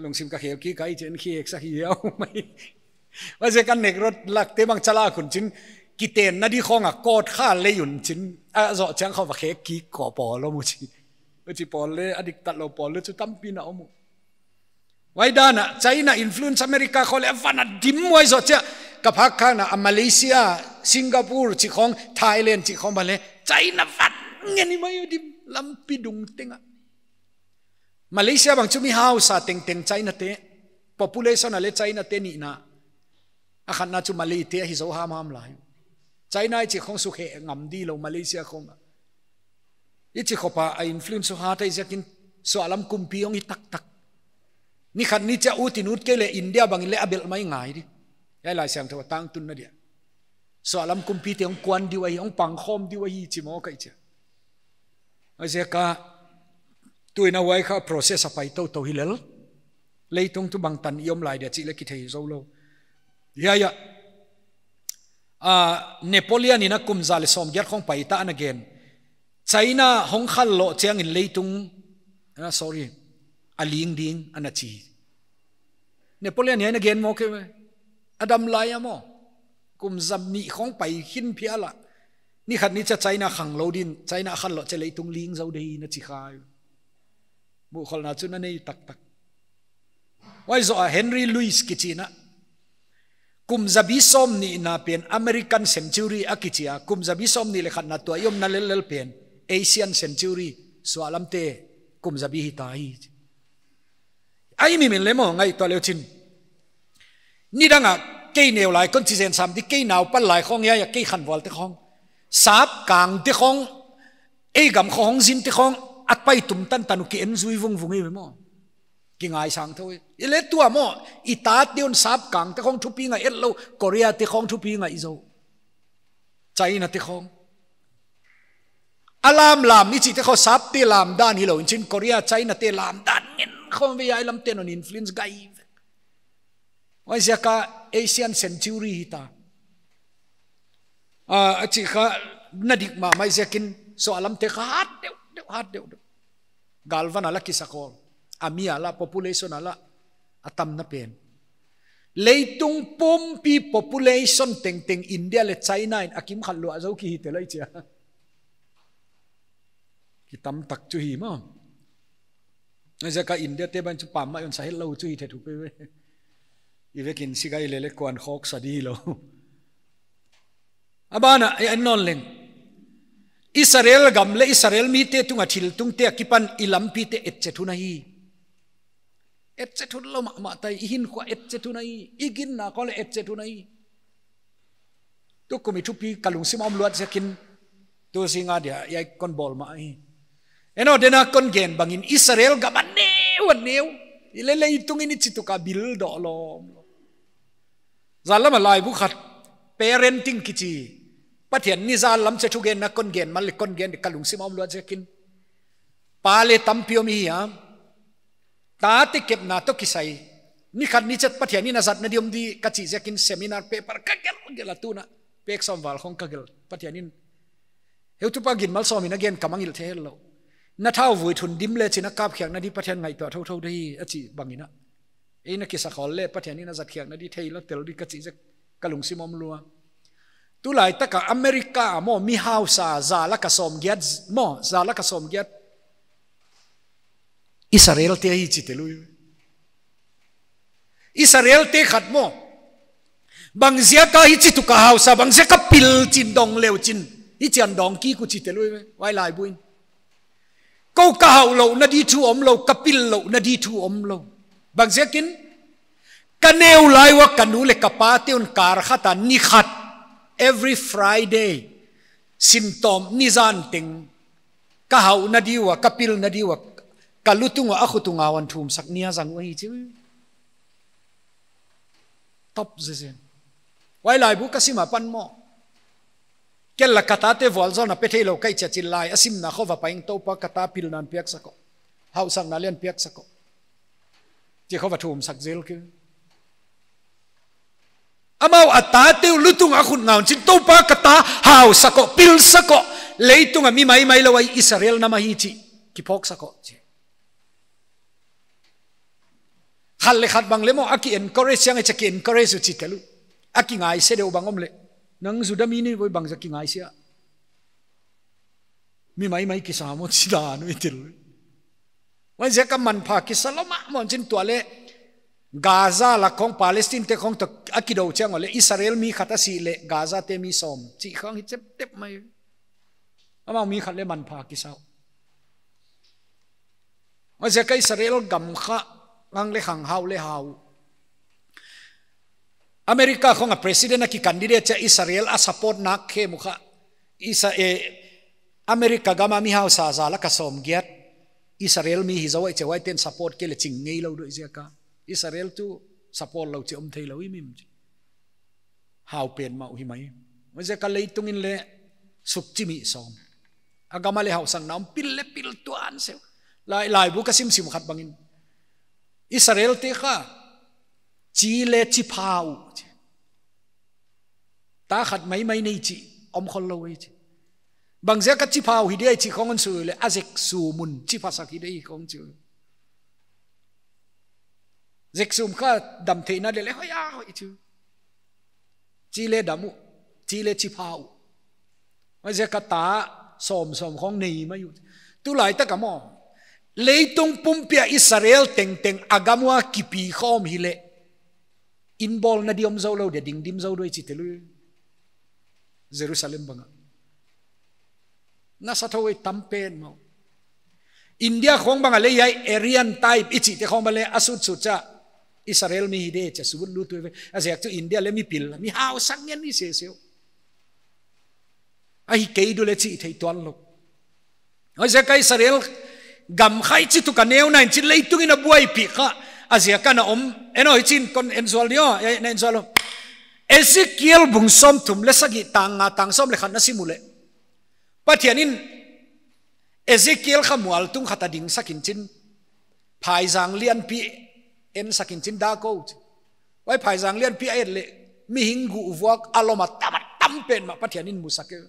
Lungsim ka khel kik ai chen khek sa hi au mai. Huaiziak a nek rot lak te bang chala khun chin kiten na di khong a kot kha lei un chin. A zoh chiang khong va khek kik ko pawl om uh chi. Chi pawl le a dik tat lou pawl le chu tampi na om uh. Huai dan a China influence America khong le a van a dim huai zoh chiang. Ka phak kha na a Malaysia, Singapore chi khong, Thailand chi khong bang le China van ngen hi mai uh dim lampi dung teng a. Malaysia bang chu mi hausa tengteng China te, population a le China te nihna. A khatna chu Malay te ahi zou hamham lai. China i chih khong sukhe ngam di lou Malaysia khong. I chih khop a a influence uh hat ahi ziakin suahlam kumpi hong hi taktak. Ni khat ni chiang ut in ut kei le India bang in le a belh mai ngai di. Hiai Laisiangthou a tangtun na dia. Suahlam kumpi te hong kuan di uh ahi, hong pangkhawm di uh ahi chi maw ka i chia. Huaiziak a tuin a huai kha process a pai toutou hi lel. Leitung tu bangtan i om lai dia chih le kithei zou lou. Ia, ia. Ah, Napoleon in a kum za le sawmgiat khong pai ta ana gen. China hong khalh lou chiangin leitung, ah, sorry, a ling ding ana chi. Napoleon hiai na gen maw ke me. A dam lai a maw. Kum za nih khong pai khin phial a. Ni khat ni chiang China khang lou din, China a khalh lou chiang leitung ling zou di hi na chi kha. Muhkholhna chu na nei taktak. Huai zoh a Henry Louis kichi na. Kum zabi sawmnihna pen American century a kichi a. Kum zabi sawmnih le khatna tua i omna lellel pen Asian century suahlam te kum zabi hi ta hi. Ai mi min le maw ngaihtuah leu chin. Nidang a kei neu lai kon chi zen sam di kei nau pal lai khong ia ia kei khanvual te khong. Sap kang te khong. Ei gam khong zin te khong. At pai tum tantan uh ki en zui vungvung i maw. Ki ngaisang thou i. I le tua maw. I tat di un sap kang te khong thupi ngai et lou. Korea te khong thupi ngai zou. China te khong. A lamlam i chih te khong sap te lam dan hi lou in chin Korea China te lam dan ngen khong ve ai lam te non influence gai. Huaiziak a Asian century hi ta. Ah, a chih kha na dik mahmah ziakin suahlam te kha hat deuh, deuh, hat deuh, deuh. Galvan a la kisakhol. A mi a la population a la a tamna pen. Leitung pumpi population tengteng India le China in a kim khat luah zou ki hi te lai chia. Ki tam tak chu hi maw. Huaiziak a India te bang chu pam mai un sa het lou chu hi the thu pe ve. I vekin sigai le le kuan khok sa di lou. A ban a, e, en non leng. Israel gam le Israel mite tunga thil tungte a kipan i lampi te etchet hun ahi. Etchet hun lou mahmah ta hi, i hinkhua etchet hun ahi, i ginna khong le etchet hun ahi. Tukum i thupi ka lungsim a om luat ziakin tu zinga dia, hiai kon bawl mah hi. Eno dena kon gen bangin Israel gam a neu a neu. I le leitung in i chituka bil doh lawm. Zan lam a laibu khat, parenting kichi. Pathian ni zan lam che thugenna kon gen man le kon gen di ka lungsim a om luat ziakin. Pa le tampi om hi a. Tate kepna toh kisai. Ni khat ni chiang Pathian in a zatna di om di ka chih ziakin seminar paper ka gelh gelh a tuna. Pek sawm val khong ka gelh. Pathian in. Heutupa Ginmalsawm in a gen ka mangngilh thei lou. Na thauvui thun dim le chin a kapkhiakna di Pathian ngaihtuah thouthou di a chih bangin a. Ei na kisakhol le Pathian in a zatkhiakna di thei lou tel di ka chih ziak ka lungsim om lua. Tulai taka America maw mi hausa za lak a sawmgiat maw, za lak a sawmgiat. Israel te hi chi te lui. Israel te khat maw. Bangziak a hichi tu ka hausa, bangziak a pil chin dong leu chin. Hichian dong ki ku chi te lui, huai laibu in. Kou ka hauh louhna di thu omlou, ka pil louhna di thu omlou. Bangziakin, ka neu lai ua ka nu leh ka pate un kar khat a ni khat, every Friday, sintawm ni zan teng, ka hauhna di ua, ka pilna di ua, ka lutung ua a khutung a wan thumsak nia zang ua hi chi. Top zezen. Huai laibu ka sim a pan maw. Ken la ka tate vualzawlna pe theilou ka hih chiah chi lai, a simna khua va pai ing, Toupa ka ta pilna hon piaksak o. Hausakna leng hon piaksak o. Chi khua va thumsak zel kei. Amau a tate uh lutung a khut ngawn chin, Toupa ka ta hausak o, pilsak o. Leitung a mi maimai lou ahi, Israel nam ahi chi. Kiphawksak o chi. Khat leh khat bang leh maw, a ki encourage siang e, cha ki encourage uh chi tel uh. A ki ngaihse deuh bang om leh. Nang Juda mi ni voi bang za ki ngaihse a. Mi maimai kisa maw chi dan uh i tel uh. Huaiziak a manpha kisa lou mahmah chin tua leh. Gaza la khong Palestine te khong toh a kidou chiang ua leh Israel mi khat a si leh Gaza te mi sawm. Chi khong hi chep tep mai. Amau mi khat leh manpha kisa uh. Huaiziak a Israel gam kha ngang leh khang hau leh hau. America khong a president a ki candidate chiah Israel a support nak khe mu kha. Isa e America gam a mi hausa za lak a sawmgiat. Israel mi hi zou ai che huaiten support kei leh ching ngeilou deuh ziak a. Israel tuh support lou chi om theilou i mim chi. Hau pen mah uh hi mai. Huaiziak a leitung in leh suk chi mi sawm. A gam a leh hausakna om pil leh pil tuan se uh. Lai, laibu ka simsim khat bangin. Israel te kha. Chi leh chi pha uh. Ta khat maimai nei chi. Om khollou ei chi. Bangziak a chi pha uh hi dia chi khong hon sui leh. A zek sum un chi phasak hi dia khong chi. Zek sum kha dam theihna leh leh hoih a hoih chu. Chi leh dam uh, chi leh chi pha uh. Huaiziak a ta sawm sawm khong nei mai uh. Tulai tak a maw. Leitung pumpi a Israel tengteng a gam ua kipi khawm hi leh. Inn bawlna di om zou lou dia ding dim zou deuh chi tel uh. Jerusalem bang a. Nasa thou ei tam pen maw. India khong bang a leh hiai Aryan type i chihte khong bang leh a sut sut cha. Israel mi hi dia cha sut lut uh ve. A ziak chu India leh mi pil, mi hausak ngen i se se uh. A hi kei deuh leh chi thei tuan lou. Huaiziak a Israel gam kha hichi tu ka neu nai in chi leitung in a buaipih kha. A ziak a na om. En o hichin kon en zual di o. E, na en zual o. Ezekiel bung sawmthum leh sagih tang nga tang sawm leh khat na sim uleh. Pathian in Ezekiel kha mual tung khat a dingsak in chin. Phaizang lianpi ensak in chin dak o. Huai phaizang lianpi a et leh mihing guh vuak a lom a tam a tam pen mah Pathian in musak e.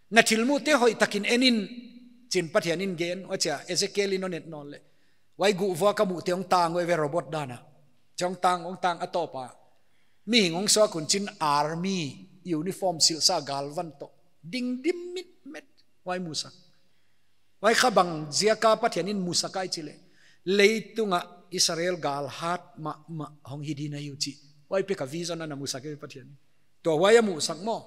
Na thil muhte hoihtak in en in chin Pathian in gen. Huchia Ezekiel in hon et nawn leh. Huai guh vuak a muhte hong tang uh ve robot dan a. Chi hong tang, hong tang a tawp a. Mihing hong suak un chin army uniform silhsa galvan toh. Ding dim mit met. Huai musak. Huai kha bangziak a Pathian in musak ai chi leh. Leitung a Israel galhat mahmah hong hi di na hi uh chi. Huai pek a vision a na musak e Pathian. Tua huai a musak maw.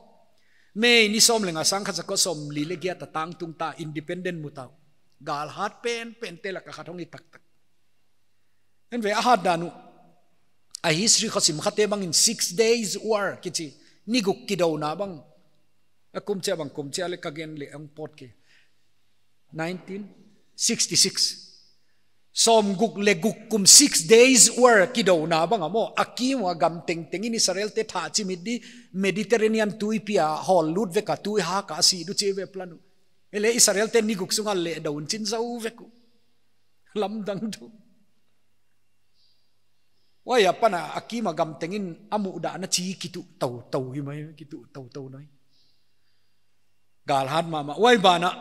May ni sawm leh nga sang khat za kua sawmli leh giat a tangtung ta independent mu ta uh. Galhat pen pen te lak a khat hong hi taktak. En ve a hat dan uh. A history khua sim khate bangin Six Days War kichi. Ni guk kidouna bang. A kum chia bang kum chia leh ka gen leh hong pawt kei. Nineteen sixty-six. Sawmguk leh guk kum Six Days War kidouna bang a maw. A kim ua gam tengteng in Israel te thah chimit di Mediterranean tuipi a hawl lut vek a tui hak a si deuh chi ve plan uh. Ei leh Israel te ni guk sung a leh dou un chin zou vek uh. Lamdang deuh. Huai apan a, a kim a gam teng in a muhdahna chi kituh tou tou hi mai, kituh tou tou nai. Galhat mahmah. Huai ban ah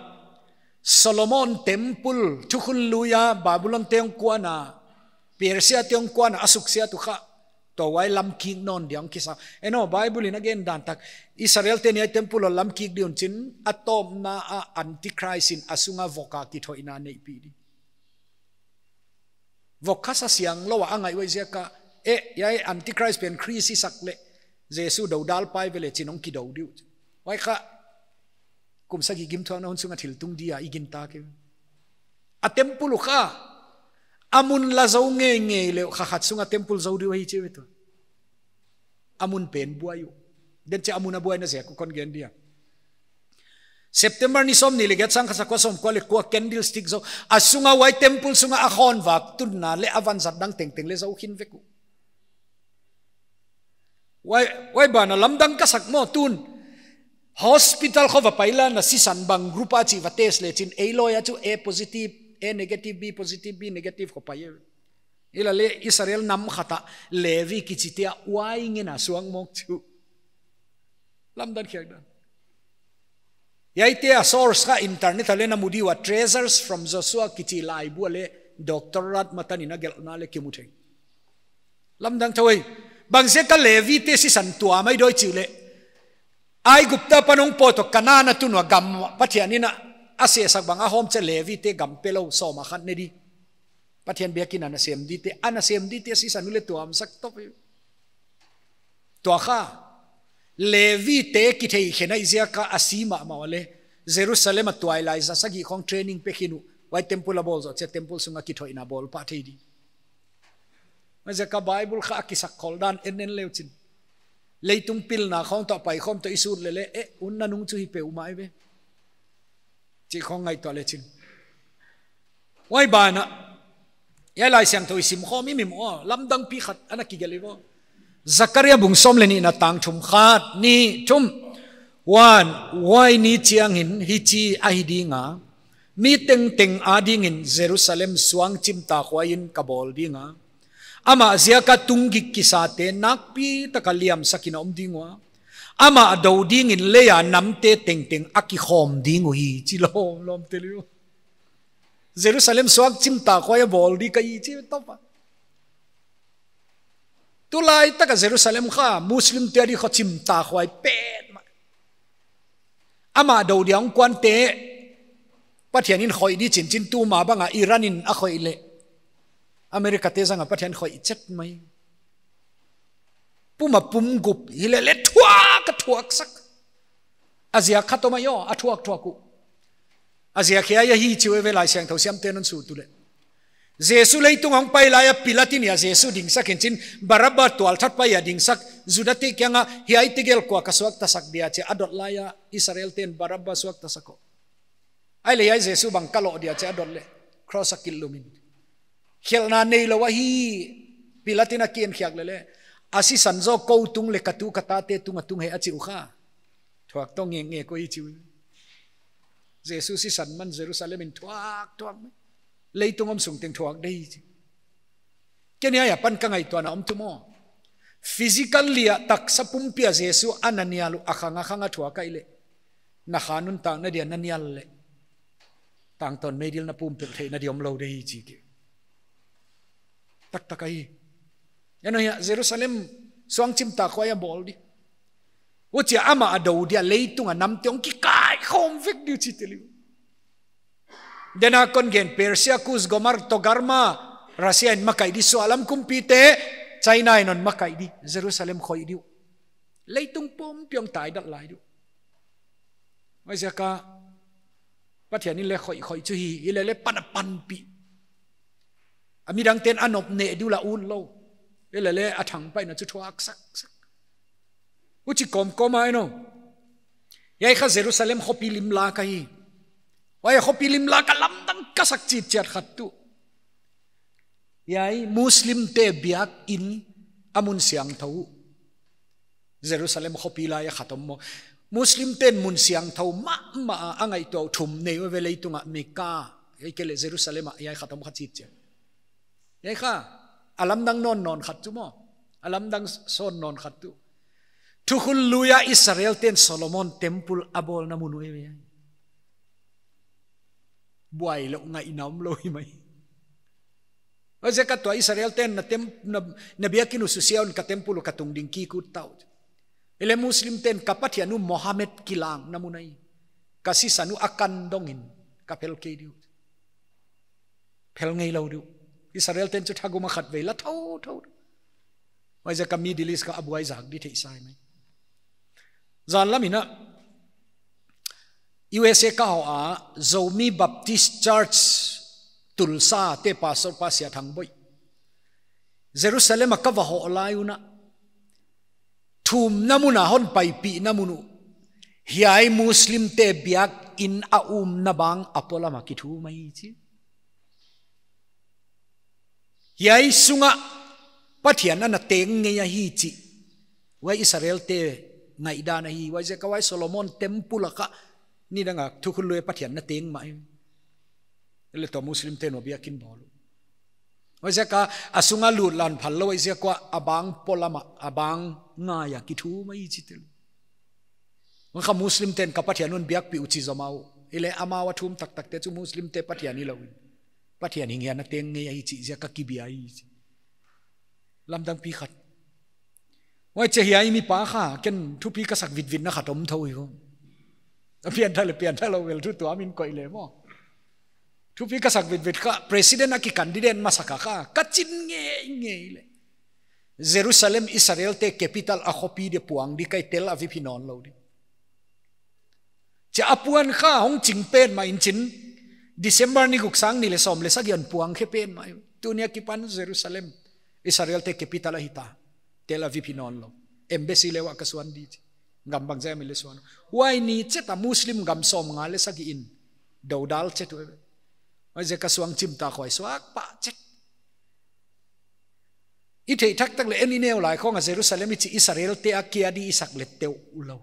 Solomon temple, thukhun lui a, Babylon te hong kuan a, Persia te hong kuan a, a suksiat uh kha. Tua huai lam kik nawn dia hong kisa. En o, Bible in a gen dan tak. Israel te'n hiai temple hon lam kik di un chin, a tawpna ah Antichrist in a sung a vok a kithoihna neihpih di. Vok kha sa siang lou a a ngaih uh ziak a, eh, hiai Antichrist pen Khrist i sak leh, Jesu dodal pai vele chin hong kidou di uh. Huai kha, kum sagih gimthuakna hun sunga thil tung dia i gintak e. A temple uh kha, a mun la zou ngeingei leh kha khat sunga temple zou di uh ahi chi ve tua. A mun pen buai uh. Den chia a mun a buaina ziak uh kon gen dia. September ni sawmnih leh giat, sangkhat zakua sawmkua leh kua candlestick zou. A sunga huai temple sunga a khawnvak tunna leh a vanzat dang tengteng leh zou khin vek uh. Huai, huai banah lamdang ka sak maw tun. Hospital khong va pai leh na sisan bang group a chih va test leh chin, ei lawi a chu A positive, A negative, B positive, B negative khong pai e. Hileleh Israel nam khat ah Levi kichite a huai ngen a suang mawk chu. Lamdang khiak dan. Hiaite a source kha internet ah leh na mu di ua, Treasures from Joshua kichi laibu ah leh Doctor Rod Martin in a gelhna leh kimu thei. Lamdang thou ei. Bangziak a Levi te sisan tuam ahi dawi chih leh, Aigupta apan hong pawt ua Kanan a tun ua gam Pathian in a, a sehsak bang a hawm chia Levi te gam pelou sawma khat ne di. Pathian biakin a nasem dite, a nasem dite sisan uh leh tuamsak top e. Tua kha, Levi te kitheikhen ahih ziak a si mahmah ua leh, Jerusalem ah tuailai za sagih khong training pe khin uh, huai temple a bawl zoh chia temple sunga kithoihna bawl pah thei di. Huaiziak a Bible kha a kisak khol dan en en leu chin. Leitung pilna khong toh paikhawm toh i sut leleh, eh, hun nanung chu hi peuhmah ve. Chih khong ngaihtuah leh chin. Huai banah, hiai Laisiangthou i sim khawm i mim ua, lamdang pi khat ana kigelh i vo. Zakaria bung sawm leh nihna tang thum, khat, nih, thum. Huan, huai ni chiangin hichi ahi ding a, mi tengteng adingin Jerusalem suang chimtakhuai in ka bawl ding a, amah ziak a tunggik kisate nakpi taka liamsak in a om ding ua, amah dou dingin lei a namte tengteng a kikhawm ding uhi, chi lawmlawm tel uh. Jerusalem suang chimtakhuai a bawl di ka hi chi top a. Tulaitak a Jerusalem kha Muslim te adi khong chimtakhuai petmah. Amah dou dia hong kuante Pathian in khoih di chinchin, tuma bang a Iran in a khoih leh America te zang a Pathian khoih chet mai. Pum a pum gup hileleh thuak a thuaksak. A ziak khat om ahi aw, a thuakthuak uh. A ziak hiai ahi chi uh e, Laisiangthou siamte'n hon sut uleh. Jesu leitung a hong pai lai a Pilat in a Jesu dingsak in chin, Barabba tualthat pai a dingsak, Juda te kiang a hiaite gel kua ka suaktasak dia chi a, a dot lai a Israel te'n Barabba suaktasak uh. Ahihleh hiai Jesu bang ka loh dia chi a dot leh, cross a kilhlum in. Khelhna neilou ahi, Pilat in a kienkhiak leleh, a sisan zaw kou tung leh ka tu ka tate tung a tung hi a chi uh kha. Thuak tou ngekngek uh hi chi uh. Jesu sisan man Jerusalem in thuakthuak. Leitung om sung teng thuak di hi chi. Ken hiai apan ka ngaihtuahna om tuh maw. Physically a taksa pumpi a Jesu a na nial uh a khang a khang a thuak ahihleh, na kha nuntakna dia na nial leh, tangtawn meidil na pumpelh theihna di omlou di hi chi kei. Taktak ahi. Eno hia Jerusalem suang chimtakhuai a bawl di. Huchia amah a dou dia leitung a namte hong kikaikhawm vek di uh chi tel uh. Dena kon gen Persia, Kus, Gomer, Togarma, Russia in makaih di, suahlam kumpite, China in hon makaih di, Jerusalem khoih di uh. Leitung pumpi hong taidalh lai di uh. Huaiziak a Pathian in leh khoih khoih chu hi, hileleh pan a panpih. A midangte'n a nop neh di uh la utlou. Hileleh a thangpaihna chu thuaksaksak. Huchi kawmkawm a eno. Hiai kha Jerusalem khopi limlak ahi. Huai khopi limlak a lamdang ka sak chitchiat khat tuh. Hiai Muslim te biakin a mun siangthou. Jerusalem khopi lai a khat om maw. Muslim te'n mun siangthou mahmah a a ngaihtuah uh thum nei uh ve, leitung a Mecca, hiai kei leh Jerusalem a hiai khat om kha chitchiat. Hiai kha, a lamdang nawnnawn khat tuh maw. A lamdang sawn nawn khat tuh. Thukhun Lui a Israel te'n Solomon temple a bawlna mun uh ahi ve. Buai lou ngaihna omlou hi mai. Huaiziak a tua Israel te'n na tem-, na, na biakin uh susia un ka temple uh ka tung ding kik ut ta uh. Hileleh Muslim te'n ka Pathian uh Mohammed kilangna mun ahi. Ka sisan uh a kan dongin ka phel kei di uh. Phel ngeilou di uh. Israel te'n chu thagum a khatvei la thouthou. Huaiziak a Middle East kha a buai zak di theih sa mai. Zan lam in a U S A ka hoh a, Zomi Baptist Church Tulsa te pastor pa Sia Thang Boih Jerusalem a ka va hoh lai un a, thumna mun a hon paipihna mun uh, hiai Muslim te biakin a umna bang a polam a kithum ahi chi. Hiai sung ah Pathian ana teng ngei ahi chih, huai Israel te ngaihdan ahi. Huaiziak a huai Solomon temple a kha nidang a thukhun lui Pathian ana teng mah hi. Leh tua Muslim te'n a biakin bawl uh. Huaiziak a a sung a lut lan phal lou, huaiziak a a bang polam a, a bang ngai a kithum ahi chi tel. Huai kha Muslim te'n ka Pathian un biakpih uh chi zomah uh. Hileh amau a thum taktak te chu Muslim te Pathian hilou in, Pathian hing hiai ana teng ngei ahi chih ziak a kibia ahi chi. Lamdangpi khat. Huaiziak hiai mi pa kha ken thupi ka sak vitvitna khat om thou hi uh. A piangthak leh piangthak lou vel thu tuam in koih leh maw. Thupi ka sak vitvit kha, president a ki candidate masa kha kha ka chin ngeingei leh, Jerusalem Israel te capital a khopi dia puang di ka hi, Tel Aviv hi nawnlou di. Chia a puan kha hong ching petmah in chin, December ni guk sang nih leh sawm leh sagih a puang khe petmah. Tuni a kipan Jerusalem Israel te capital ahi ta. Tel Aviv hi nawnlou. Embassy leh huai ka suan di chi. Gam bangzah a mi leh suan. Huai ni chiat a Muslim gam sawmnga leh sagih in dodal chiat uh. Huaiziak a suang chim ta khuai suak pah chiat. I theih taktak leh en i neu lai khong a Jerusalem i chih Israel te a kia di i sak leh teuh lou.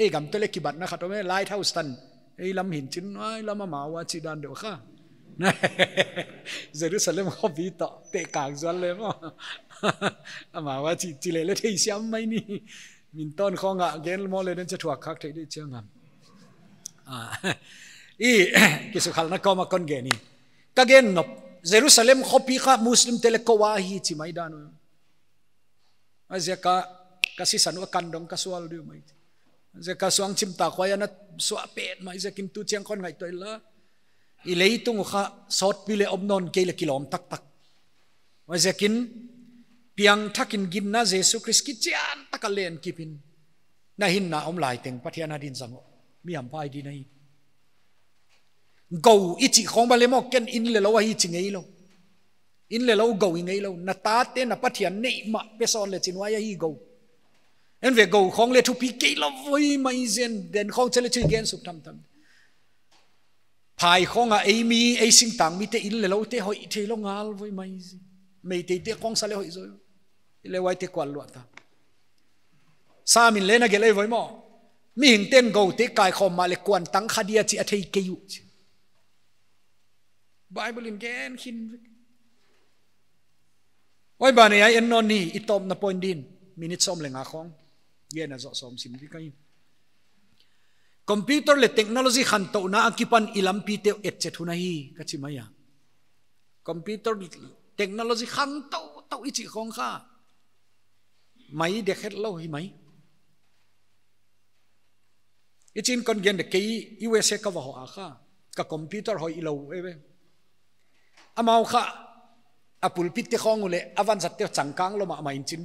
Ei gam toh leh kibatna khat om e, Lighthouse tan. Ei lam hi'n chin, ei lam amau a chih dan deuh kha. Jerusalem khopi toh teh kang zual leh maw. Amau a chih, chih leh leh theisiam mai ni. Min ton khong a gen maw leh den cha thuak khak theih di chiang ngam. Ah, i kisukhalna kawm a kon gen hi. Ka gen nop, Jerusalem khopi kha Muslim te leh kou a hi chi mai dan uh. Huaiziak a ka sisan uh a kan dong ka sual di uh mai. Huaiziak a suang chim ta khuai ana suak petmah ziak in tu chiang kon ngaihtuah inla, i leitung uh kha sawtpi leh om nawn kei leh kilawm taktak. Huaiziak in piangthak in ginna Jesu Khrist kichian tak a len kip in, na hinna om lai teng Pathian a din zang uh. Mi hampha i din ahi. Gou i chih khong bang leh maw, ken inn leh lou ahi chi ngeilou. Inn leh lou gou hi ngeilou. Na tate na Pathian neih mah pe sawn leh chin huai ahi gou. En ve, gou khong leh thupi kei lou voi mai zen, den khong chiat leh chu i gen suk thamtham. Phai khong a ei mi, ei singtang mite inn leh loute hoih theilou ngal voi mai zen. Meitei te khong sa leh hoih zaw. Hileh huaite kuan luat ta. Sam in leng a gelh ei voi maw. Mihing ten gou te kaikhawm mah leh kuan tang kha dia chih a thei kei uh chi. Bible in gen khin vek. Huai banah hiai en nawn ni, i tawpna point din. Minute sawm leh nga khong. Gen a zoh sawm sim di ka hi. Computer leh technology khantouhna akipan i lampite uh et chet hun ahi, ka chi mai a. Computer, technology khantouh touh i chih khong kha mai dek hetlou hi mai. I chin kon gen de, kei U S A ka va hoh a kha, ka computer hoihlou e ve. Amau kha a pulpit te khong uh leh a vanzat te changkang lou mahmah in chin,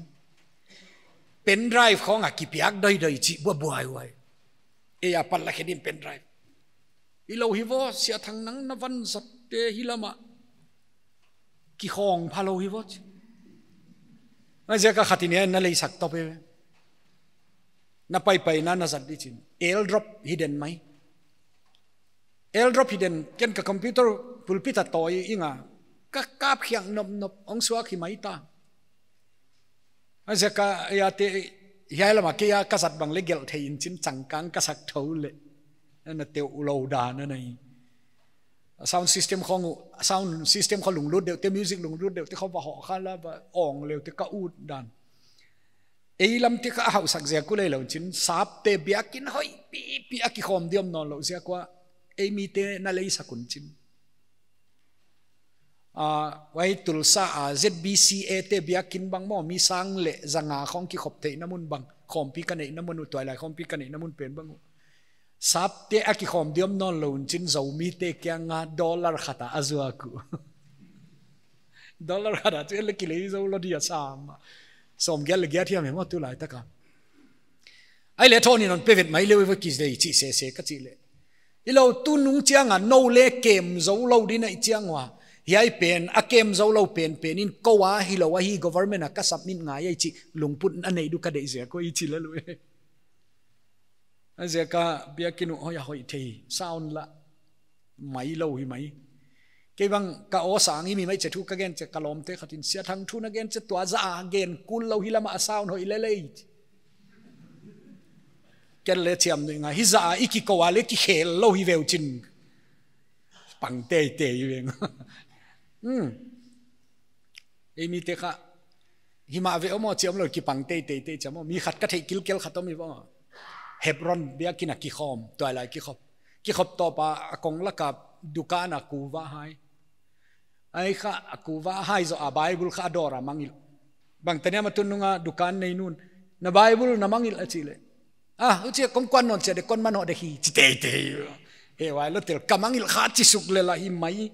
pen drive khong a kipiak doidoi chih buaibuai. Ei a pan la khe din pen drive. Hilou hi vo, Sia Thang, nang na vanzat te hi lam ah kikhong phalou hi vo chi. Huaiziak a khat in hiai na lei sak top e. Na paipaina na zat di chin. AirDrop hi den mai. AirDrop hi den, ken ka computer pulpit a tawi ing a, ka kap khiak nopnop hong suak hi mai ta. Huaiziak a, hiaite, hiai lam a kei a ka zat bang leh gelh thei in chin changkang ka sak thou leh. Na teuh lou dan ana hi. Sound system khong uh, sound system khong lunglut deuh te, music lunglut deuh te khong va hoh kha la, va ong leu te ka ut dan. Ei lam te kha a hausak ziak uh leh lou chin, sap te biakin hoih pipi a kikhawm di om nawnlou ziak ua, ei mite na lei sak un chin. Ah, huai Tulsa a Z B C A te biakin bang maw, mi sang leh zanga khong kikhop theihna mun bang, khawmpi ka neihna mun uh, tuailai khawmpi ka neihna mun pen bang uh. Sap te a kikhawm di om nawnlou chin, Zomi te kiang a dollar khat a a zuak uh. Dollar khat a chu le kilei zou lou dia sam. Sawmgiat le giat hiam e maw tulai taka. Ahihleh thon in hon pe vet mai leh ve kidei chi sese ka chih leh. Hilou tunung chiang a nou le kem zou lou ding ahih chiang ua. Hiai pen, a kem zou lou pen pen in kou a hilou ahi government a ka submit ngai ahi chih lungput a neih di ka deih ziak uh i chi lel uh e. A ziak a biakinn uh hoih a hoih thei, sound lah mai lou hi mai. Kei bang ka aw sang i mi mai che thu ka gen che ka lawmte khat in Sia Thang thu na gen che tua zah a gen kul lou hi lam a sound hoih lel e. Ken le chiam nuih ngai hi zah a i kikou a le kikhel lou hi veu chin. Pang teitei veng. Hmm. Ei mite kha. Himah ve om aw chi om lou kipang teitei te chi om aw. Mi khat ka theih kilkel khat om hi ve. Hebron biakinn a kikhawm, tuailai kikhop. Kikhop tawp a a kong lak a dukan a kuva hai. Ai kha a kuva hai zoh a Bible kha a dawr a mangngilh. Bang tania ma tunung a dukan nei nun. Na Bible na mangngilh a chih leh. Ah, huchia kong kuan nawn chia de kon man hoh de hi, chi teitei. He vai lo tel ka mangngilh kha chi suk lel a hi mai.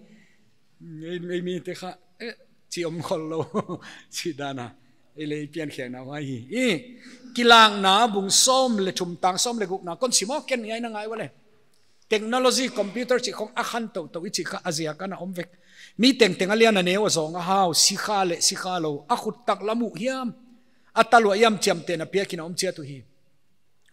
Ei, ei mite kha, eh, chi om khol lou. Chi dan a. Ei le i pian khiakna huai hi. I, Kilakna bung sawm le thum tang sawm le gukna kon sim aw ken hiai na ngai ua le. Technology, computer chih khong a khan toutou i chih kha a ziak a na om vek. Mi tengteng a lian a neu a zawng a hau, sikha leh sikha lou, a khut taklam uh hiam, a tal uah hiam chiamtehna piak in a om chiat uhi.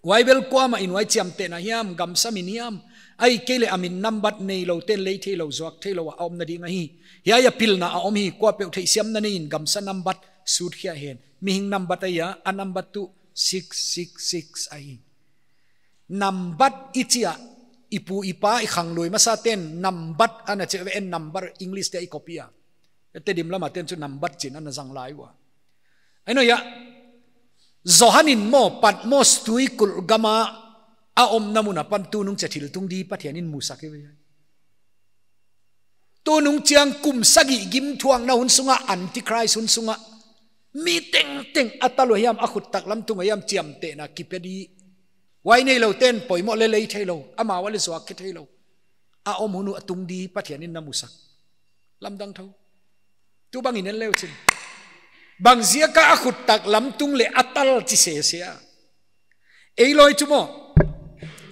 Huai bel kuamah in huai chiamtehna hiam, gamsa min hiam, ahihkeileh a min nambat neilou ten lei theilou, zuak theilou a omna ding ahi. Hiai a pilna a om hi, kuapeuh theihsiamna nei in gamsa nambat sut khia hen. Mihing nambat ahi a, a nambat tuh six six six ahi. Nambat i chih a, i pu i pa i khanglui masa ten nambat ana chi ve en number English te i copy a. Tedim lam a ten chu nambat chi'n ana zang lai ua. Ahi nua, Johan in maw Patmos tuikulh gam a a omna mun apan tunung chia thil tung di Pathian in musak hi ve. Tunung chiang kum sagih gimthuakna hun sung a, Antichrist hun sung a, mi tengteng a tal uah hiam, a khut taklam tung uah hiam chiamtehna kipe di. Huai neilou ten poimoh le lei theilou, amau a le zuak khe theilou. A om hun uh a tung di Pathian in na musak. Lamdang thou. Tu bang in en leu chin. Bang ziak a a khut taklam tung leh a tal chi sese a. Ei lawi chu maw,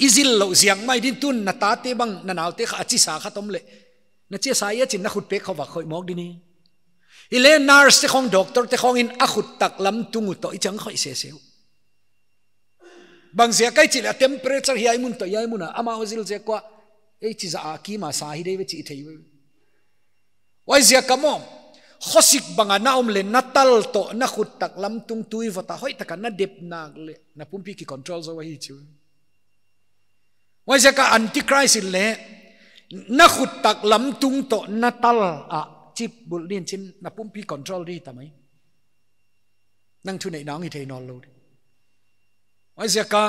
i zil louh ziak mai ding, tun na tate bang na naute kha a chisa khat om leh, na chisa a chin na khut pek khawng va khoih mawk ding hi. Hileh nurse te khawng, doctor te khawng in a khut taklam tung uh toh i chang khoih sese uh. Bang ziak a i chih leh a temperature hiai mun toh hiai mun a amau zil ziak ua, ei chi zah a kim a sa hi dei ve chi i thei ve. Huaiziak a maw, khosik bang a na om leh na tal toh na khut taklam tung tui vot a hoihtak a na dep nak leh na pumpi kicontrol zou ahi chu. Huaiziak a Antichrist in leh na khut taklam tung toh na tal a chip bulh ding chin, na pumpi control di ta mai. Nang thuneihna hong hi thei nawnlou di. Huaiziak a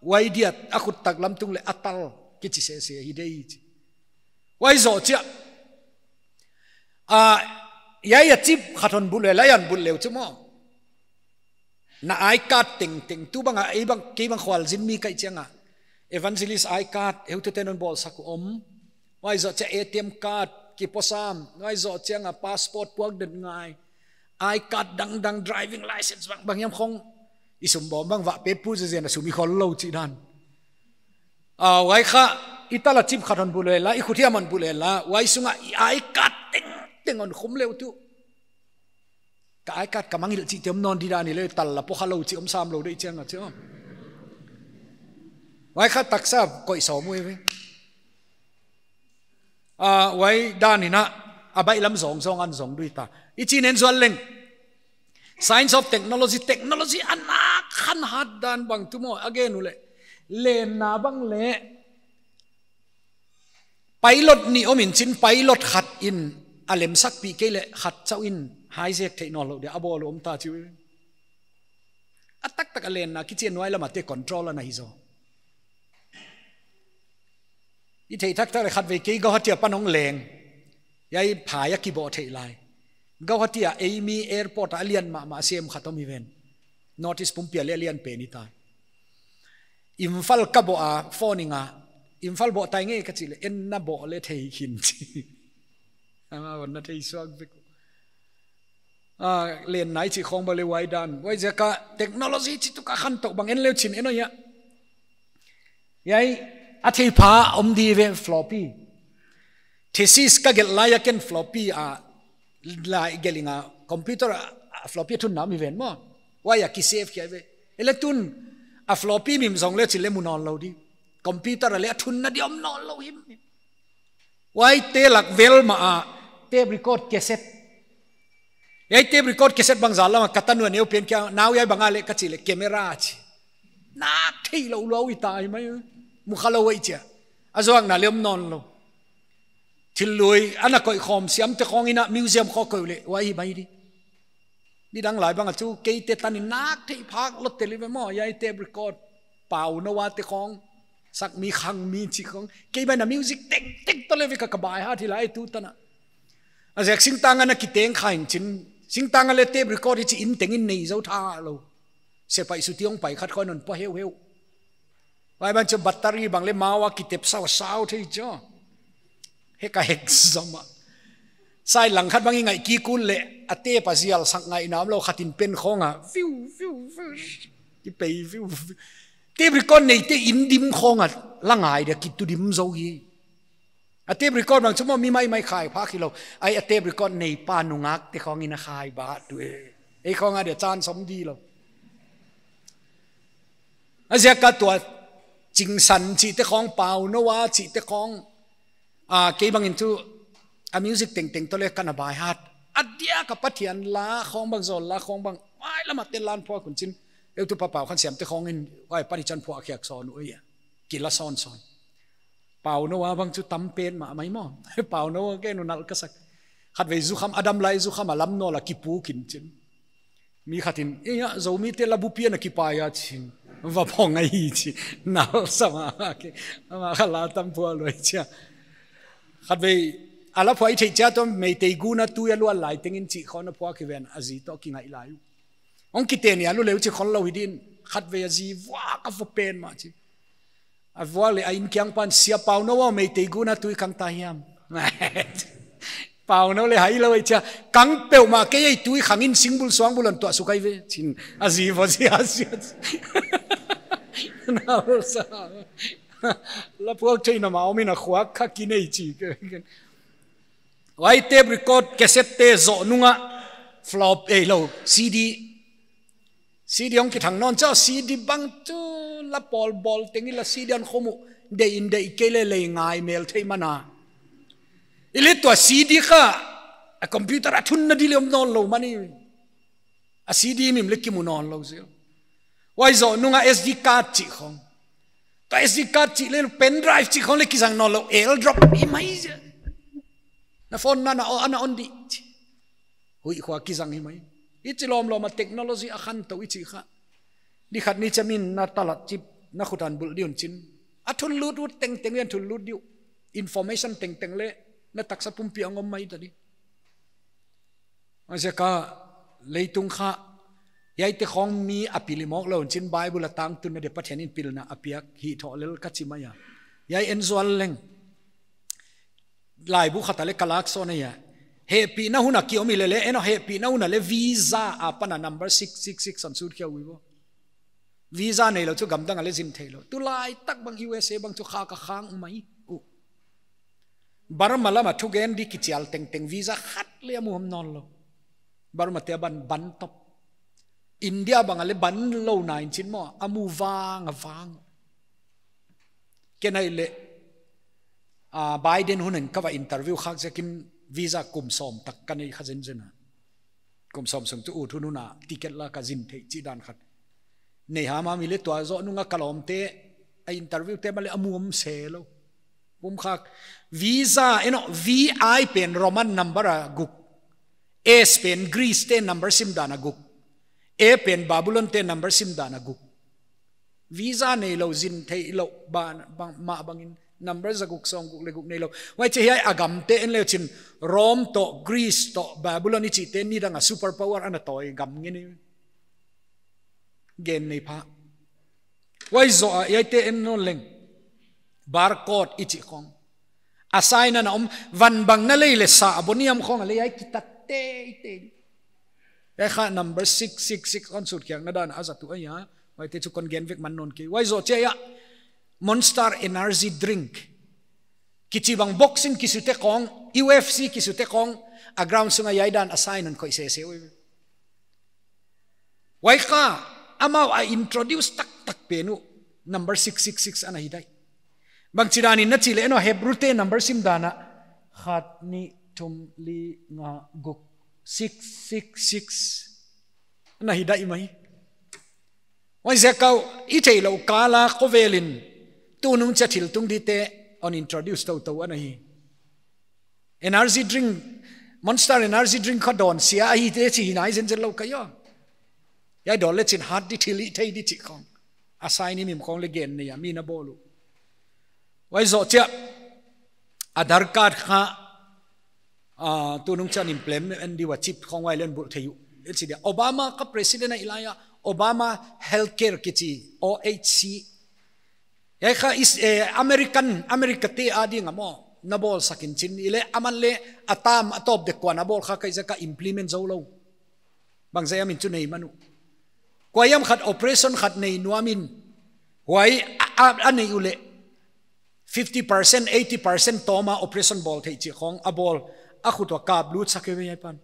huai dia a khut taklam tung leh a tal kichi sese hi dei chi. Huai zoh chiah, a, hiai a chip khat hon bulh leh, hiai hon bulh leh uh chu maw, na I card tengteng, tu bang a, ei bang, kei bang khualzin mi ka hih chiang a, evangelist I card, heutute'n hon bawlsak uh om. Huai zoh chiah A T M card, kiposam, huai zoh chiang a passport puak den ngai. I card dangdang, driving license bang, bang hiam khawng, i sum bawm bang va pe pu zezen a sum i khol lou chih dan. A, huai kha, i tal a chip khat hon bulh leh la, i khut hiam hon bulh leh la, huai sung a i I card tengteng hon khum leh uh tuh. Ka I card ka mangngilh chihte om nawn di dan hileh, tal la pawh kha lou chih om sam lou dei chiang a chu. Huai kha taksa koih sawm uh ve. A, huai dan in a, a baihlam zawngzawng a zong di ta. I chih nen zual leng. Science of technology, technology a na khan hat dan bang tu maw a gen uleh. Lenna bang leh. Pilot nih om in chin, pilot khat in a lemsakpih kei leh khat chauh in hijack theih nawnlou dia a bawl uh om ta chu. A taktak a lenna kichi a nuai lam a te control ana hi zaw. I theih taktak leh khatvei kei Guwahati apan hong leng. Hiai phai a kibawh theih lai. Guwahati a ei mi airport a lian mahmah sem khat om hi ven. North East pumpi a leh a lian pen hi ta. Imphal ka bawh a phone ing a. Imphal bawh tai nge ka chih leh en na bawh leh thei khin chi. Amah hon na thei suak vek. Ah, len nai chih khong bang le huai dan. Huaiziak a technology chih tuh ka khantou bang en leu chin en aw hia. Hiai, a theipha om di ve floppy. Thesis ka gelh lai a ken floppy a, lai gelh ing a computer a, a floppy a thunna mi ven maw. Huai a ki save khia ve. Ei leh tun a floppy mim zong leu chin le mu nawnlou di. Computer a le a thunna di om nawnlou himhim. Huaite lak vel mah a tape record cassette. Hiai tape record cassette bangzah lam a ka tanu a neu pen kia, nau hiai bang a le ka chih leh camera chi. Nak theilou lou i tai mai. Mu khalou huai chia. A zuakna le om nawnlou. Thil lui, ana koih khawm siamte khong in a museum khong koih leh, huai hi mai di. Nidang lai bang a chu, keite tan in nak theih phak lou tel hi ve maw, hiai tape record. Pauno a te khong, sak mi khang mi chih khong. Kei bang a music tengteng toh le ve ka ka by heart hi lai tu tan a. A ziak singtang a na kiteng kha in chin. Singtang a le tape record hi chih in teng in nei zou tha lou. Sepaih suti hong pai khat khong non pua heuheu. Huai bang chu battery bang le mau a kitep sausau thei chu. Hek a hek zom a. Sai lang khat bang i ngaih kik un le a tape a zial sak ngaihna omlou khat in pen khong a. Fiu, fiu, fiu. Ki pei, fiu, fiu. Tape record neite in dim khong a la ngai dia ki tu dim zou hi. A tape record bang chu maw mi maimai khai phak hilou. Ai a tape record nei pa nungakte khong in a khai ba tu e. Ei khong a dia chan som di lou. A ziak a tua Chingsan chihte khong, Pauno a chihte khong, a, kei bang in chu a music tengteng toh le ka na by heart. A diak a Pathian la khong bang, zawl la khong bang, huai lam a te lan phuak un chin. Eu tu pa pau khan siamte khong in, huai pan i chan phuak khiak sawn uh ei a. Ki la sawnsawn. Pauno a bang chu tam pen mahmah maw. Pauno a ken u nal ka sak. Khatvei zukham, a dam lai zukham a lam nawl a kipuk in chin. Mi khat in, "Ei a, Zomite la bupi ana kipai a," chin. Va phong ahi chi. Nal sa mah ke. Ama kha la tam pua lou chia. Khatvei, a la phuai thei chia toh Meitei guna tui a luan lai teng in chih khong a phuak hi ven a zi toh kingaih lai. Hong kite ni a lu leu chi khong lou hi din. Khatvei a zi vua ka va pen mah chi. A vua le a in kiang pan, "Sia Pauno aw, Meitei guna tui kang ta hiam?" Pauno le hai lou ei chia, "Kang peuhmah kei ei, tui khang in singbul suangbul hon tuah suk ahi ve," chin. A zi va zi a zi a zi. Nal sa. La phuak theihna mah om in a khuak kha ki nei chi. Huai tape record cassette te zoh nung a flop ei lou, C D. C D hong kithang nawn chauh, C D bang chu la pawl bawl teng in la C D hon khum uh, deih in deih kei le lei ngai mel thei man a. Ei leh tua C D kha, a computer a thunna di le om nawnlou man hi. A C D mim le kimu nawnlou zel. Huai zoh nung a S D card chih khong. Tua S D card chih le pen drive chih khong le kizang nawnlou, airdrop hi mai zel. Na phone na na o, ana on di. Huih khua kizang hi mai. I chi lawmlawm a technology a khantou i chih kha. Ni khat ni chiang in na talat chip, na khut hon bulh di un chin. A thunlut ut tengteng in thunlut di uh. Information tengteng le na taksa pumpi a hong om mai ta di. A ziak a leitung kha, hiaite khong mi a pil i mawk lou un chin Bible a tangtunna dia Pathian in pilna a piak hi thoh lel ka chi mai a. Hiai en zual leng. Laibu khat a le ka lak sawn ahi a. Hehpihna hun a ki om i le le, en aw hehpihna hun a le visa a pan a number six six six hon sut khia uh i bo. Visa neilou chu gamdang a le zin theilou. Tulai tak bang U S A bang chu kha ka khang mai uh. Burma lam a thugen di kichial tengteng visa khat le a mu om nawnlou. Burma te a ban, ban top. India bang a le ban lou na in chin maw, a mu vang a vang. Ken ahi le, a, Biden hun in ka va interview khak ziak in visa kum sawm tak ka nei kha zenzen a. Kum sawm sung chu ut hun hun a ticket la ka zin theih chih dan khat. Nei hamham i le tua zoh nung a ka lawmte, a interview te mah le a mu om se lou. Pum khak, visa, en aw, V I pen Roman number a guk. S pen Greece te number sim dan a guk. A pen Babylon te number sim dan a guk. Visa neilou zin theilou ban, bang, mah bangin number za guk sawm guk le guk neilou. Huai chia hiai a gamte en leu chin Rome toh, Greece toh, Babylon i chihte nidang a superpower ana tawi gam ngen i. Gen nei pha. Huai zoh a hiaite en nawn leng. Barcode i chih khong. A sign ana om, van bang na lei le sa a boniam khong a lei ai kitat teitei. Huai kha number six six six hon sutkhiakna dan a zat uh ahi a. Huaite chu kon gen vek man nawn kei. Huai zoh chiah a Monster Energy Drink kichi bang boxing kisute khong, U F C kisute khong, a ground sunga hiai dan a sign hon khoih sese uh. Huai kha amau a introduce taktak pen uh number six six six ana hi daih. Bangchidan in na chih leh en aw, Hebru te number sim dan a khat, nih, thum, li, nga, guk, six six six ana hi daih mai. Huaiziak a i theihlouh kal a khovel in tunung chiah thil tung dite hon introduce toutou ana hi. Energy drink, Monster Energy Drink kha dawn sia ahite chih hi nai zenzen lou ka ia. Hiai dawn lechin hat di, thil hih thei di chih khong, a sign himhim khong leh gen nei a mi na bawl uh. Huai zoh chiah Aadhaar card kha, ah, tunung chiah implement di ua, chip khong huai leng bulh thei uh. Leh chi dia Obama kha president ahih lai a Obama Healthcare kichi, O H C. Hiai kha is, eh, American, America te ading a maw, na bawlsak in chin, hileh aman leh a term a tawp dek kuan a bawl kha ka i ziak a implement zou lou. Bangziak a min chu nei man uh. Kuahiam khat operation khat nei nuam in, huai a, a, a neih uleh fifty percent, eighty percent tawm a operation bawl theih chih khong a bawl, a khut ua kap lut sak e ve hiai pan.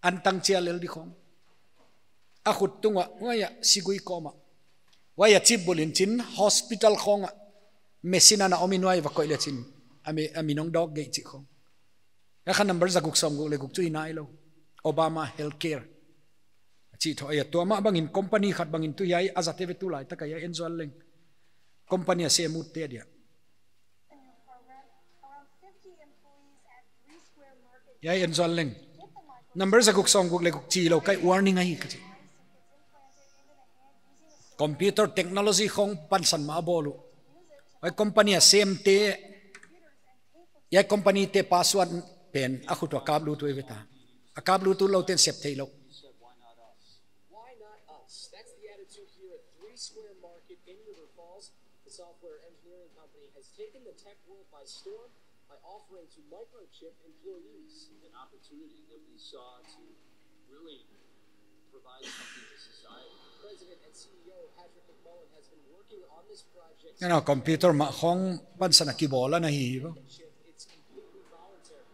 An tang chia lel di khong. A khut tung ua, huai a sigui kawm a, huai a chip bulh in chin hospital khong a machine ana om in huai va koih lechin a mi, a min hong dawk geih chih khong. Huai kha number zaguk sawmguk leh guk chu hi nailou. Obama Healthcare. A chih tho ahi a, tua mah bangin company khat bangin tu hiai a zat e ve, tulai tak a hiai en zual leng. Company a sem utte dia. Hiai en zual leng. Number zaguk sawmguk leh guk chih lou ka hi, warning ahi ka chi. Computer technology khong pansan mah a bawl uh. Huai company a semte, hiai company te password pen a khut ua kap lut uh e ve ta. A kap lut uh lou ten sep theilou. Why not us? That's the attitude here at Three Square Market in River Falls. The software engineering company has taken the tech world by storm by offering to microchip employees. An opportunity that we saw to really provide something to society. President and C E O Patrick McMullen has been working on this project. Huai a computer mah khong pansan a kibawl ana hi. It's completely voluntary.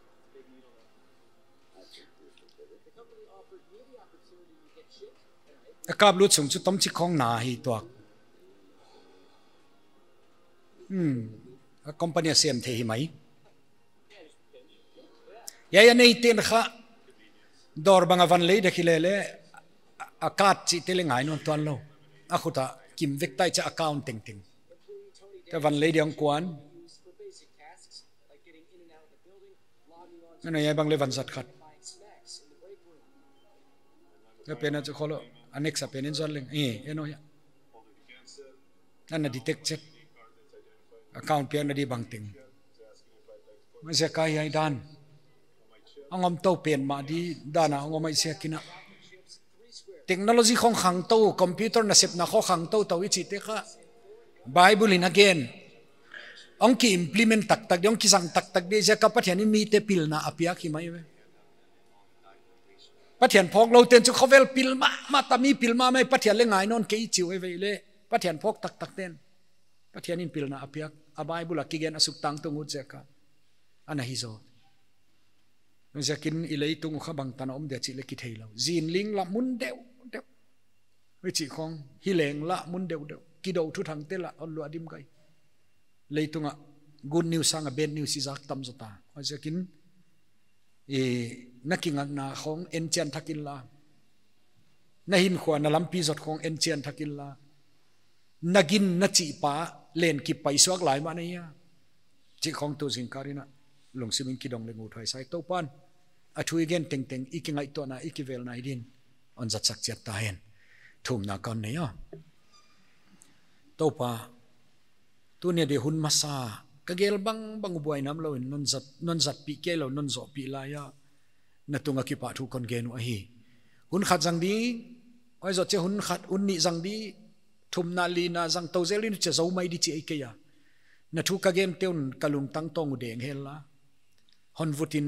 A kap lut sung chu tomchik khong na hi tuak. Hmm. A company a sem thei hi mai. Hiai a neiten kha dawr bang a van lei dek hi lele, a card chihte leh ngai nawn tuan lou. A khut a kim vek tai chia account tengteng. Ka van lei dek kuan. Nana hiai bang leh van zat khat. Hiai pen a chu kholo. A next a pen in zual leng. Eh, en aw hiai. Nana detect chet. Account piakna di bangteng. Huaiziak a hiai dan a ngam tou pen mah di dan a ngam mai sia kina. Technology khong khangtou, computer nasepna khong khangtou tou i chihte kha Bible in a gen. Hong ki implement taktak di, hong kizang taktak di ziak a Pathian in mite pilna a piak hi mai ve. Pathian phawk lou ten chu khovel pil mahmah ta, mi pil mahmah, Pathian leh ngai nawn kei chi uh e ve leh. Pathian phawk taktak ten Pathian in pilna a piak, a Bible a kigen a suktang tung ut ziak a ana hi zaw. Ziakin i leitung uh kha bangtan a om dia chih leh kitheilou. Zin ling lah mun deuhdeuh. Huchi khong hi leng lah mun deuhdeuh. Kidou thuthangte lah hon luah dim kai. Leitung a good news sang a bad news i zak tam zaw ta. Huaiziakin, eh, na kingakna khong enchian thak inla. Na hinkhua na lampi zot khong enchian thak inla. Na gin na chih pa len kipaisuak lai mah na hia. Chih khong tu zingkal in a lungsim in kidong leh nguthuai sa i. Toupan a thu i gen tengteng i kingaihtuahna, i kivelna hi din hon zatsak chiat ta hen. Thumna kon nei a. Toupa, tuni a di hun masa, ka gel bangbang uh buaina omlou in, non zat, non zatpih kei lou, non zohpih lai a, na tung a kipahthu kon gen uh ahi. Hun khat zang di, huai zoh chiah hun khat, hun nih zang di, thumna lina zang tou zel in, chia zou mai di chih ahi kei a. Na thu ka gente un ka lungtang tawng uh deng henla. Hon vut in,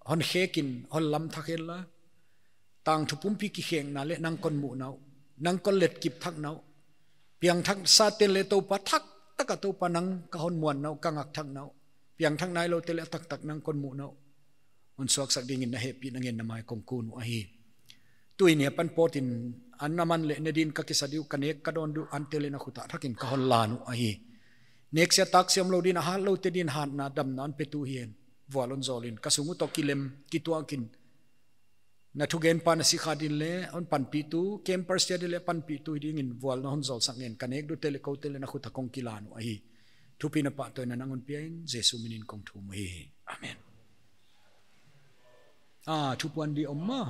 hon khek in, hon lam thak henla. tangthu pumpi kikhenna leh nang kon muhna uh, nang kon letkip thakna uh, piangthak sa ten leh Toupa, thak taka Toupa nang ka hon muanna uh, ka ngak thakna uh, piangthak nailoute leh a taktak nang kon muhna uh hon suaksak dingin na hehpihna ngen na mai kong kun uh ahi. Tuni a pan pawtin an na man leh ne din ka kisa di uh, ka nek ka dawn di uh, ante leh na khut ah thakin ka hon lan uh ahi. Neksia taksia omlou din, a hatloute din hatna damna hon petu hi hen. Vual hon zawlin, ka sung uh toh kilem kituakin, na thugenpa na sikha din leh hon panpihtu, campers te din leh panpihtu hi dingin vualna hon zawlsak ngen, ka nek dute leh koute leh na khut ah kong kilan uh ahi. Thupina pahtawina nang hon pia in, Jesu minin kong thum uh hi. Amen. Ah, thupuan di om maw?